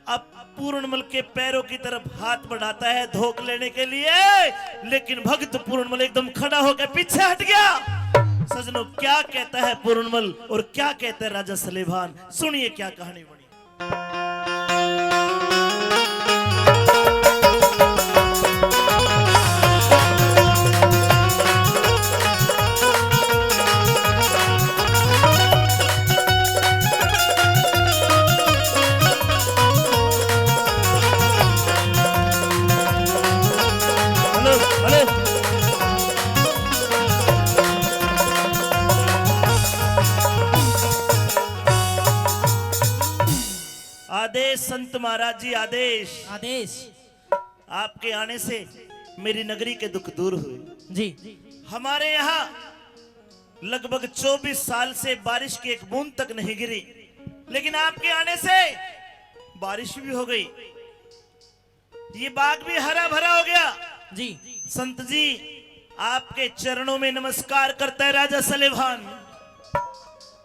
अब पूर्णमल के पैरों की तरफ हाथ बढ़ाता है धोख लेने के लिए, लेकिन भक्त पूर्णमल एकदम खड़ा होकर पीछे हट गया। सजनों, क्या कहता है पूर्णमल और क्या कहता है राजा सलेभान, सुनिए क्या कहानी बनी। Hello, hello. आदेश संत महाराज जी, आदेश। आदेश। आपके आने से मेरी नगरी के दुख दूर हुए। जी। हमारे यहाँ लगभग चौबीस साल से बारिश की एक बूंद तक नहीं गिरी, लेकिन आपके आने से बारिश भी हो गई, ये बाग भी हरा भरा हो गया। जी। संत जी, आपके चरणों में नमस्कार करता है राजा सलेभान।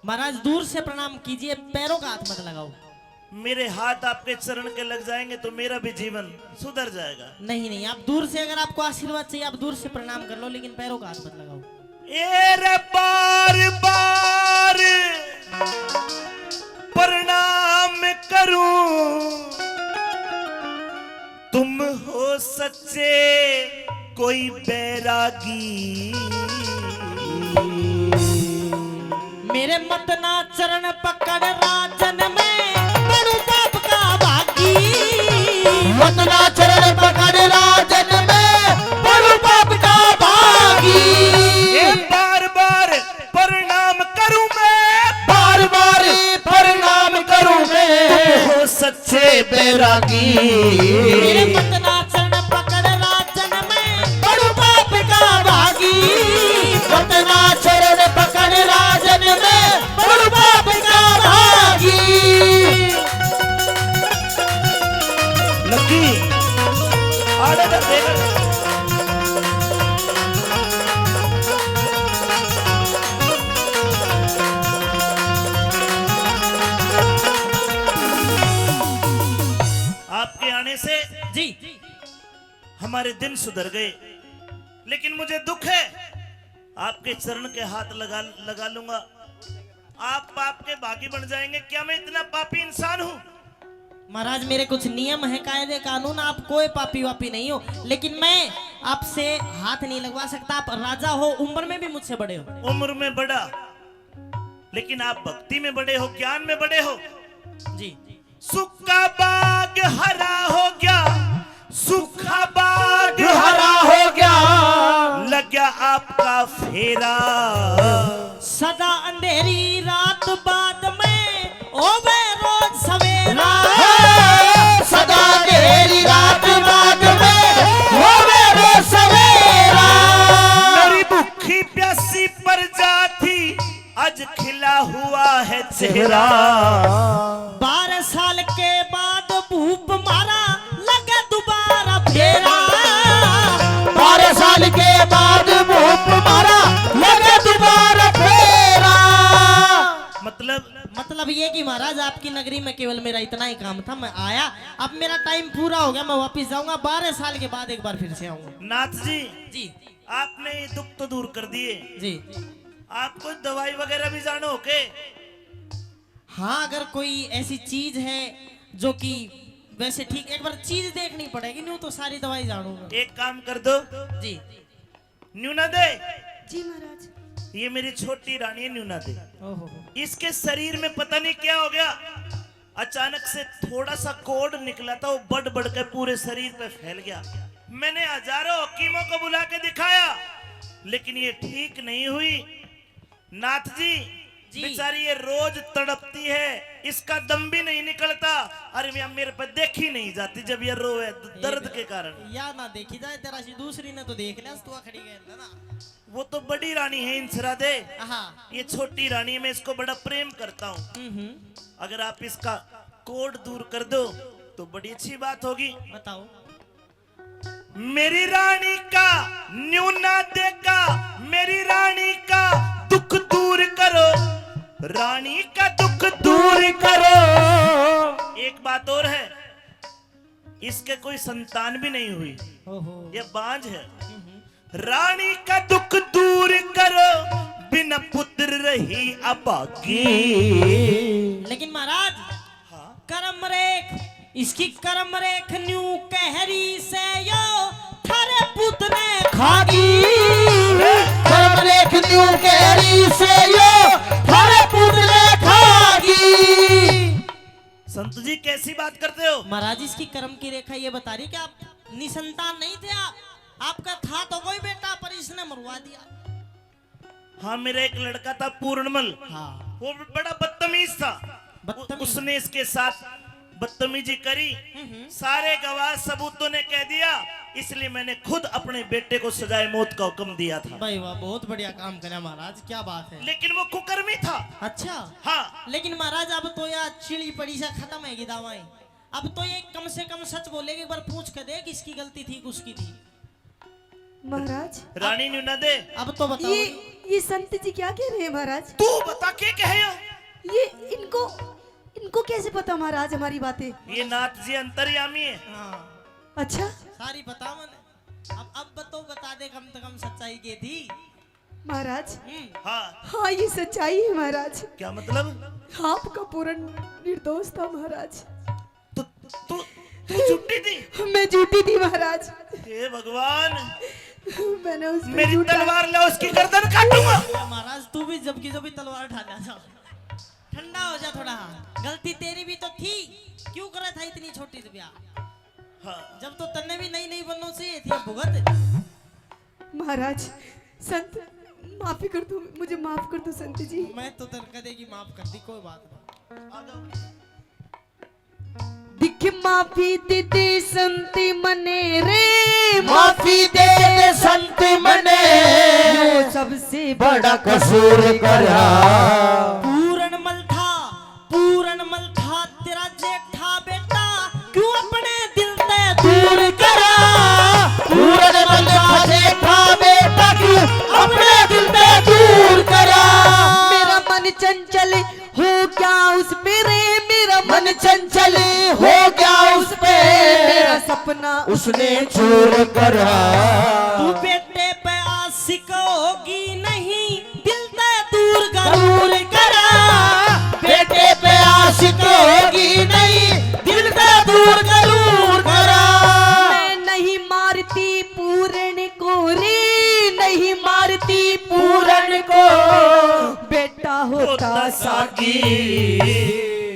महाराज, दूर से प्रणाम कीजिए, पैरों का हाथ मत लगाओ। मेरे हाथ आपके चरण के लग जाएंगे तो मेरा भी जीवन सुधर जाएगा। नहीं, नहीं, आप दूर से, अगर आपको आशीर्वाद चाहिए, आप दूर से प्रणाम कर लो, लेकिन पैरों का हाथ मत लगाओ। ए रे बार बार प्रणाम करूं, तुम हो सच्चे कोई बैरागी। मेरे मत ना चरण पकड़ राजन में, पड़ू पाप का भागी। मत ना चरण पकड़ राजन में, पड़ू पाप का भागी। ये बार बार प्रणाम करूं मैं, बार बार प्रणाम करूं मैं। तुम हो सच्चे बैरागी। मेरे मत ना चरण पकड़ राजन में, बड़ू पाप का भागी। मत ना चरण पकड़ राजन में, बड़ू पाप का भागी। लकी, आड़े कर दे। आपके आने से जी हमारे दिन सुधर गए, लेकिन मुझे दुख है, आपके चरण के हाथ लगा, लगा लूंगा, आप पाप के भागी बन जाएंगे। क्या मैं इतना पापी इंसान हूँ? महाराज, मेरे कुछ नियम है, कायदे कानून, आप कोई पापी वापी नहीं हो, लेकिन मैं आपसे हाथ नहीं लगवा सकता। आप राजा हो, उम्र में भी मुझसे बड़े हो। उम्र में बड़ा, लेकिन आप भक्ति में बड़े हो, ज्ञान में बड़े हो। जी। सूखा बाग हरा हो गया, सूखा बाग हरा हो गया, लग गया आपका फेरा। सदा अंधेरी रात बाद में होवे रोज सवेरा। सदा अंधेरी रात बाद में होवे रोज सवेरा। मेरी भूखी प्यासी प्रजा थी, आज खिला हुआ है चेहरा। बारह साल के बाद भूप मारा, लगे दोबारा फेरा। बारह साल के बाद भूप मारा, लगे दोबारा फेरा। मतलब? मतलब ये कि महाराज, आपकी नगरी में केवल मेरा इतना ही काम था, मैं आया, अब मेरा टाइम पूरा हो गया, मैं वापस जाऊंगा, बारह साल के बाद एक बार फिर से आऊंगा। नाथ जी, जी। आपने ये दुख तो दूर कर दिए। जी। आपको दवाई वगैरह भी जानो हो के? हाँ, अगर कोई ऐसी चीज है जो कि वैसे ठीक, एक बार चीज देखनी पड़ेगी, न्यू तो सारी दवाई जानूंगा। एक काम कर दो। जी। न्यू ना दे। जी महाराज। ये मेरी छोटी रानी है, न्यू ना दे। ओहो। इसके शरीर में पता नहीं क्या हो गया, अचानक से थोड़ा सा कोढ़ निकला था, वो बढ़ बढ़ के पूरे शरीर पे फैल गया। मैंने हजारों हकीमों को बुला के दिखाया, लेकिन ये ठीक नहीं हुई। नाथ जी, जी। बेचारी ये रोज तड़पती है, इसका दम भी नहीं निकलता। अरे भैया, मेरे पे देखी नहीं जाती जब ये रोवे द-, ए दर्द बे-, के कारण। या ना देखी जाए, तेरा सी दूसरी ने तो देख लिया, तू खड़ी गए ना। वो तो बड़ी रानी है, इंसरा दे। हाँ। ये छोटी रानी है, मैं इसको बड़ा प्रेम करता हूँ। हम्म, हम्म। अगर आप इसका कोढ़ दूर कर दो तो बड़ी अच्छी बात होगी। बताओ। मेरी रानी का न्यू ना देखा, मेरी रानी का दुख दूर करो, रानी का दुख दूर करो। एक बात और है, इसके कोई संतान भी नहीं हुई। ओहो। ये बांझ है। हम्म। रानी का दुख दूर करो, बिन पुत्र रही अभागी। लेकिन महाराज, हाँ। कर्म रेख, इसकी कर्म रेख न्यू कहरी से यो थारे पूत ने खागी। कर्म रेख न्यू कहरी से यो थारे पूत ने खागी। संत जी, कैसी बात करते हो? महाराज, इसकी कर्म की रेखा ये बता रही कि आप निसंतान नहीं थे, आप, आपका था तो कोई बेटा, पर इसने मरवा दिया। हाँ, मेरा एक लड़का था पूरणमल। हाँ। वो बड़ा बदतमीज था। बदतमीज। उ-, उसने इसके साथ बदतमीजी करी। हम्म, हम्म। सारे गवाह सबूतों ने कह दिया, इसलिए मैंने खुद अपने बेटे को सजाए मौत का हुक्म दिया था। भाई वाह, बहुत बढ़िया काम करा महाराज, क्या बात है। लेकिन वो कुकर्मी था। अच्छा। हाँ। लेकिन महाराज, अब तो या चिड़ी पड़ी सा खत्म है दावा। अब तो ये कम से कम सच बोलेगी, एक बार पूछ के देख, इसकी गलती थी कि उसकी थी। महाराज, रानी न्यू ना दे। अब तो बताओ। ये, ये संत जी क्या कह रहे हैं महाराज? तू बता, के कहे हो? ये इनको, इनको कैसे पता महाराज हमारी बातें? ये नाथ जी अंतर्यामी है। हाँ। अच्छा। सारी पता मने। अब, अब तो बता दे कम से कम सच्चाई के थी। महाराज। हम्म। हाँ। हाँ, ये सच्चाई है महाराज। क्या मतलब? आपका पूरण निर्दोष था महाराज। तू, तू, तू झूठी थी? मैं झूठी थी महाराज। हे भगवान, मैंने उस पे मेरी झूठा तलवार ला, उसकी गर्दन काटूंगा। महाराज, तू भी जब की जब भी तलवार उठा ला था। ठंडा हो जा थोड़ा। गलती तेरी भी तो थी, क्यों करे था इतनी छोटी सी ब्याह? हाँ। जब तो तन्ने भी नई नई बननो चाहिए थी, अब भुगत। महाराज, संत, माफी कर दो, मुझे माफ कर दो संत जी। मैं तो तेरे कदे की माफ कर दी, कोई बात नहीं। दिख माफी दे दे संत मने रे, माफी दे दे संत मने। यो सबसे बड़ा कसूर करा। पूरण मल था, पूरण मल था तेरा जेठा बेटा, क्यों अपने दिल ते दूर करा? पूरण मल था जेठा बेटा, क्यों अपने दिल ते दूर करा? मेरा मन चंचल हो गया उस पे रे, मेरा मन चंचल हो गया उस पे। मेरा सपना उसने चूर करा। तू बेटे पे आशिक होगी नहीं, दिल ते दूर जरूर करा। बेटे पे आशिक होगी नहीं, दिल ते दूर जरूर करा। मैं नहीं मारती पूरण को रे, नहीं मारती पूरण को, बेटा होता सागी।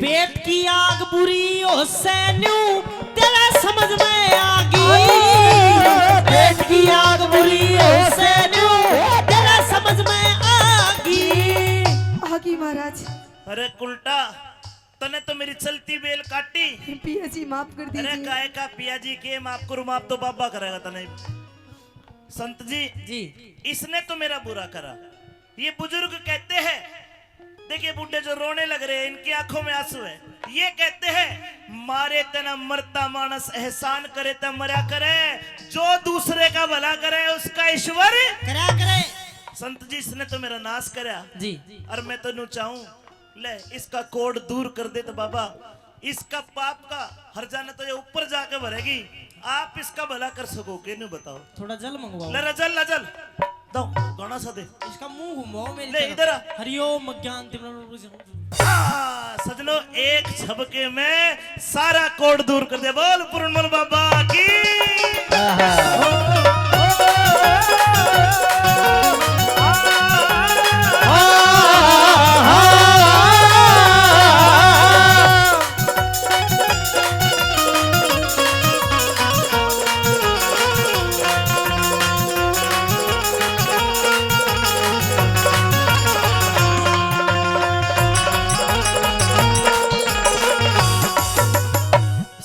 पेट की आग बुरी हो सैन्यू, तेरा समझ में आगी। पेट की आग बुरी हो सैन्यू, तेरा समझ में आगी। आगी महाराज। अरे कुलटा, तने तो मेरी चलती बेल काटी। पिया जी, माफ कर दीजिए। अरे काय का पिया जी के माफ करूं, माफ तो बाबा करेगा तने। संत जी, जी। इसने तो मेरा बुरा करा। ये बुजुर्ग कहते हैं, देखिए बूढ़े जो रोने लग रहे हैं, इनकी आंखों में आंसू है। ये कहते हैं, मारे तना मरता मानस एहसान करे ता मरा करे, जो दूसरे का भला करे उसका ईश्वर करा करे। संत जी, इसने तो मेरा नाश करा। जी। और मैं तो न्यू चाहूं, ले, इसका कोढ़ दूर कर दे तो बाबा, इसका पाप का हर्जा न तो ये ऊपर जाके भरेगी, आप इसका भला कर सको के, न्यू बताओ। थोड़ा जल मंगवाओ। ले रे, जल, ले जल। दो, गाना सा दे। इसका मुंह घुमाओ मेरी ले, तरफ। इधर आ। हरिओम अज्ञान तिमिरांधकारं। आ, सजनो, एक झपके में सारा कोढ़ दूर कर दे। बोल पूरणमल बाबा की।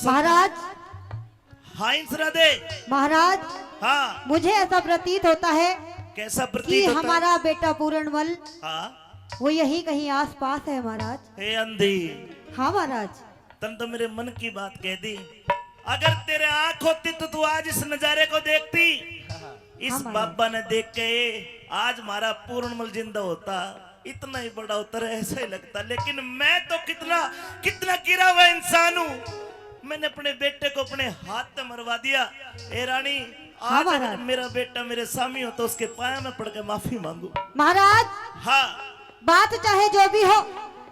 महाराज। हाँ, इंसरा दे। महाराज, हाँ। मुझे ऐसा प्रतीत होता है। कैसा प्रतीत कि होता है? हमारा बेटा पूरणमल, हाँ। वो यही कहीं आसपास है महाराज। हे अंधी। हाँ महाराज। तन तो मेरे मन की बात कह दी। अगर तेरे आंख होती तो तू आज इस नजारे को देखती। इस हाँ महाराज। बाबा ने देख के आज हमारा पूरणमल जिंदा होता। इतना ही बड़ा होता, ऐसा ही लगता। लेकिन मैं तो कितना, कितना गिरा हुआ इंसान हूँ। मैंने अपने बेटे को अपने हाथ से मरवा दिया। ए रानी, हाँ आज अगर महाराज। मेरा बेटा मेरे सामने हो तो उसके पाया में पड़ के माफी मांगू। महाराज, हाँ। बात चाहे जो भी हो,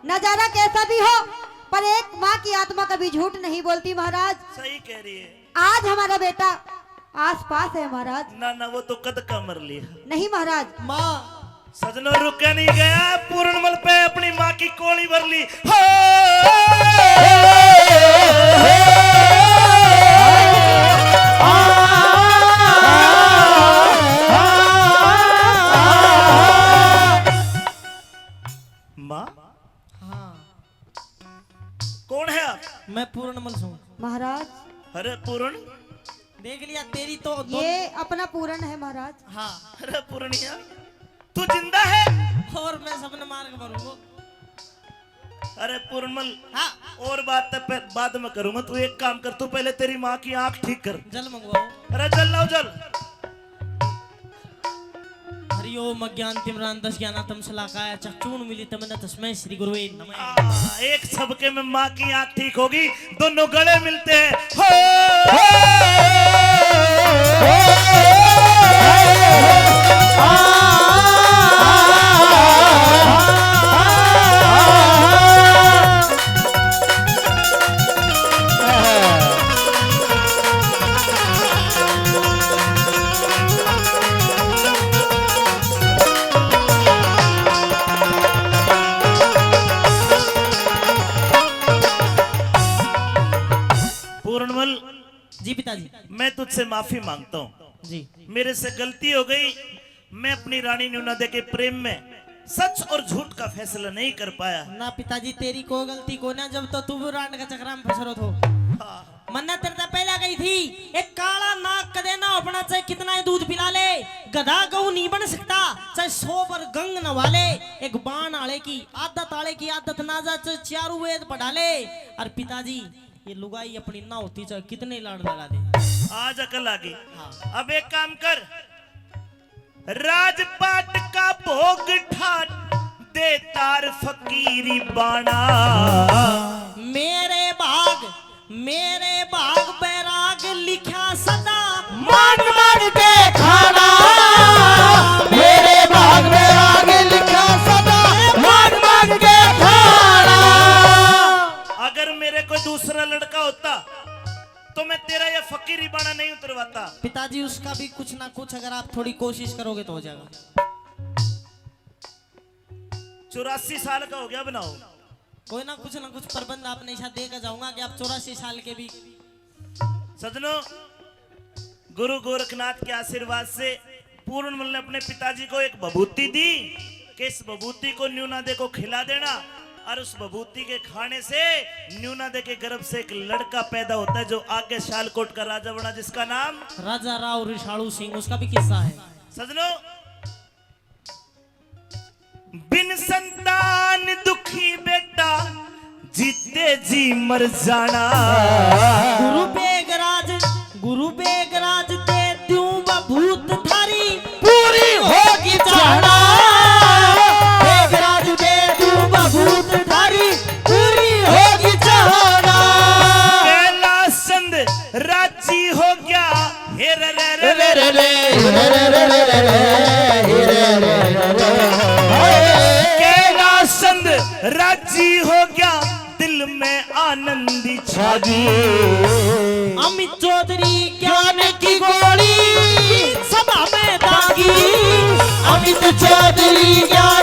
नजारा कैसा भी हो, पर एक माँ की आत्मा कभी झूठ नहीं बोलती महाराज। सही कह रही है। आज हमारा बेटा आसपास है महाराज। ना ना, वो तो कद का मर लिया। नहीं महाराज। माँ। सजनों, रुका नहीं गया, पूरणमल पे अपनी माँ की कोली भर ली। हो! माँ। हाँ। कौन है आप? मैं पूरणमल सूं। महाराज। अरे पूरण। देख लिया, तेरी तो दो- ये अपना पूरण है महाराज। हाँ। अरे पूरणिया, तू जिंदा है? और मैं सबने मार के मारूंगा। अरे पूरणमल, हाँ। और बात तो पे-, बाद में करूंगा। तू एक काम कर, तू पहले तेरी माँ की आंख ठीक कर। जल मंगवाओ। अरे जल लाओ, जल। हरिओम अज्ञान तिमिरांधस्य ज्ञानानंद शलाकाय चक्षुरुन्मीलितं येन तस्मै श्री गुरुवे नमः। आ, एक झपके में माँ की आंख ठीक होगी, दोनों गले मिलते हैं। हो! पूरणमल। जी पिताजी। मैं तुझसे माफी मांगता हूँ। जी। मेरे से गलती हो गई, मैं अपनी रानी न्यूना दे के प्रेम में सच और झूठ का फैसला नहीं कर पाया। ना पिताजी, तेरी कोई गलती को ना, जब तो तू भी रांड का चक्रा में फंस रहो थो। हाँ। मन्ना तेरे तै पहला कही थी, एक काला नाग कदे ना अपना, चाहे कितना ही दूध पिला ले, गधा गऊ नहीं बन सकता, चाहे सौ बार गंग नवा ले। एक बाण आले की आदत, आले की आदत ना जा, चाहे चारू वेद पढ़ा ले। और पिताजी, ये लुगाई अपनी ना होती, चाहे कितने लाड़ लगा दे। आज अकल आ गई। हाँ। अब एक काम कर, राजपाट का भोग ठाट दे तार फकीरी बाणा। मेरे भाग, मेरे भाग बैराग लिखा सदा, मांग मांग के खाना। मेरे भाग बैराग लिखा सदा, मांग मांग के खाना। अगर मेरे कोई दूसरा लड़का होता तो मैं तेरा ये फकीरी बाणा नहीं उतरवाता। पिताजी, उसका भी कुछ ना कुछ अगर आप थोड़ी कोशिश करोगे तो हो जाएगा। चौरासी साल का हो गया बनाओ। कोई ना, कुछ ना कुछ प्रबंध आपने ऐसा दे के जाऊंगा कि आप चौरासी साल के भी। सजनों, गुरु गोरखनाथ के आशीर्वाद से पूरणमल ने अपने पिताजी को एक विभूति दी कि इस विभूति को न्यूना दे को खिला देना, और उस विभूति के खाने से न्यूना दे के गर्भ से एक लड़का पैदा होता है जो आगे शालकोट का राजा बना, जिसका नाम राजा राव रिसालू सिंह, उसका भी किस्सा है। सजनों, बिन संतान दुखी बेटा, जीते जी मर जाना। गुरु बेगराज, गुरु बेगराज दे दूं बभूत थारी, पूरी होगी चाहना। बेगराज दे दूं बभूत थारी, पूरी होगी चाहना। कैलाश चंद राजी हो गया, हे रे रे रे रे रे रे, हे रे रे रे रे रे, हे रे रे रे रे। कैलाश चंद राजी हो गया, दिल में आनंद छा गई। अमित चौधरी ज्ञान की गोली सभा में दागी। अमित चौधरी ज्ञान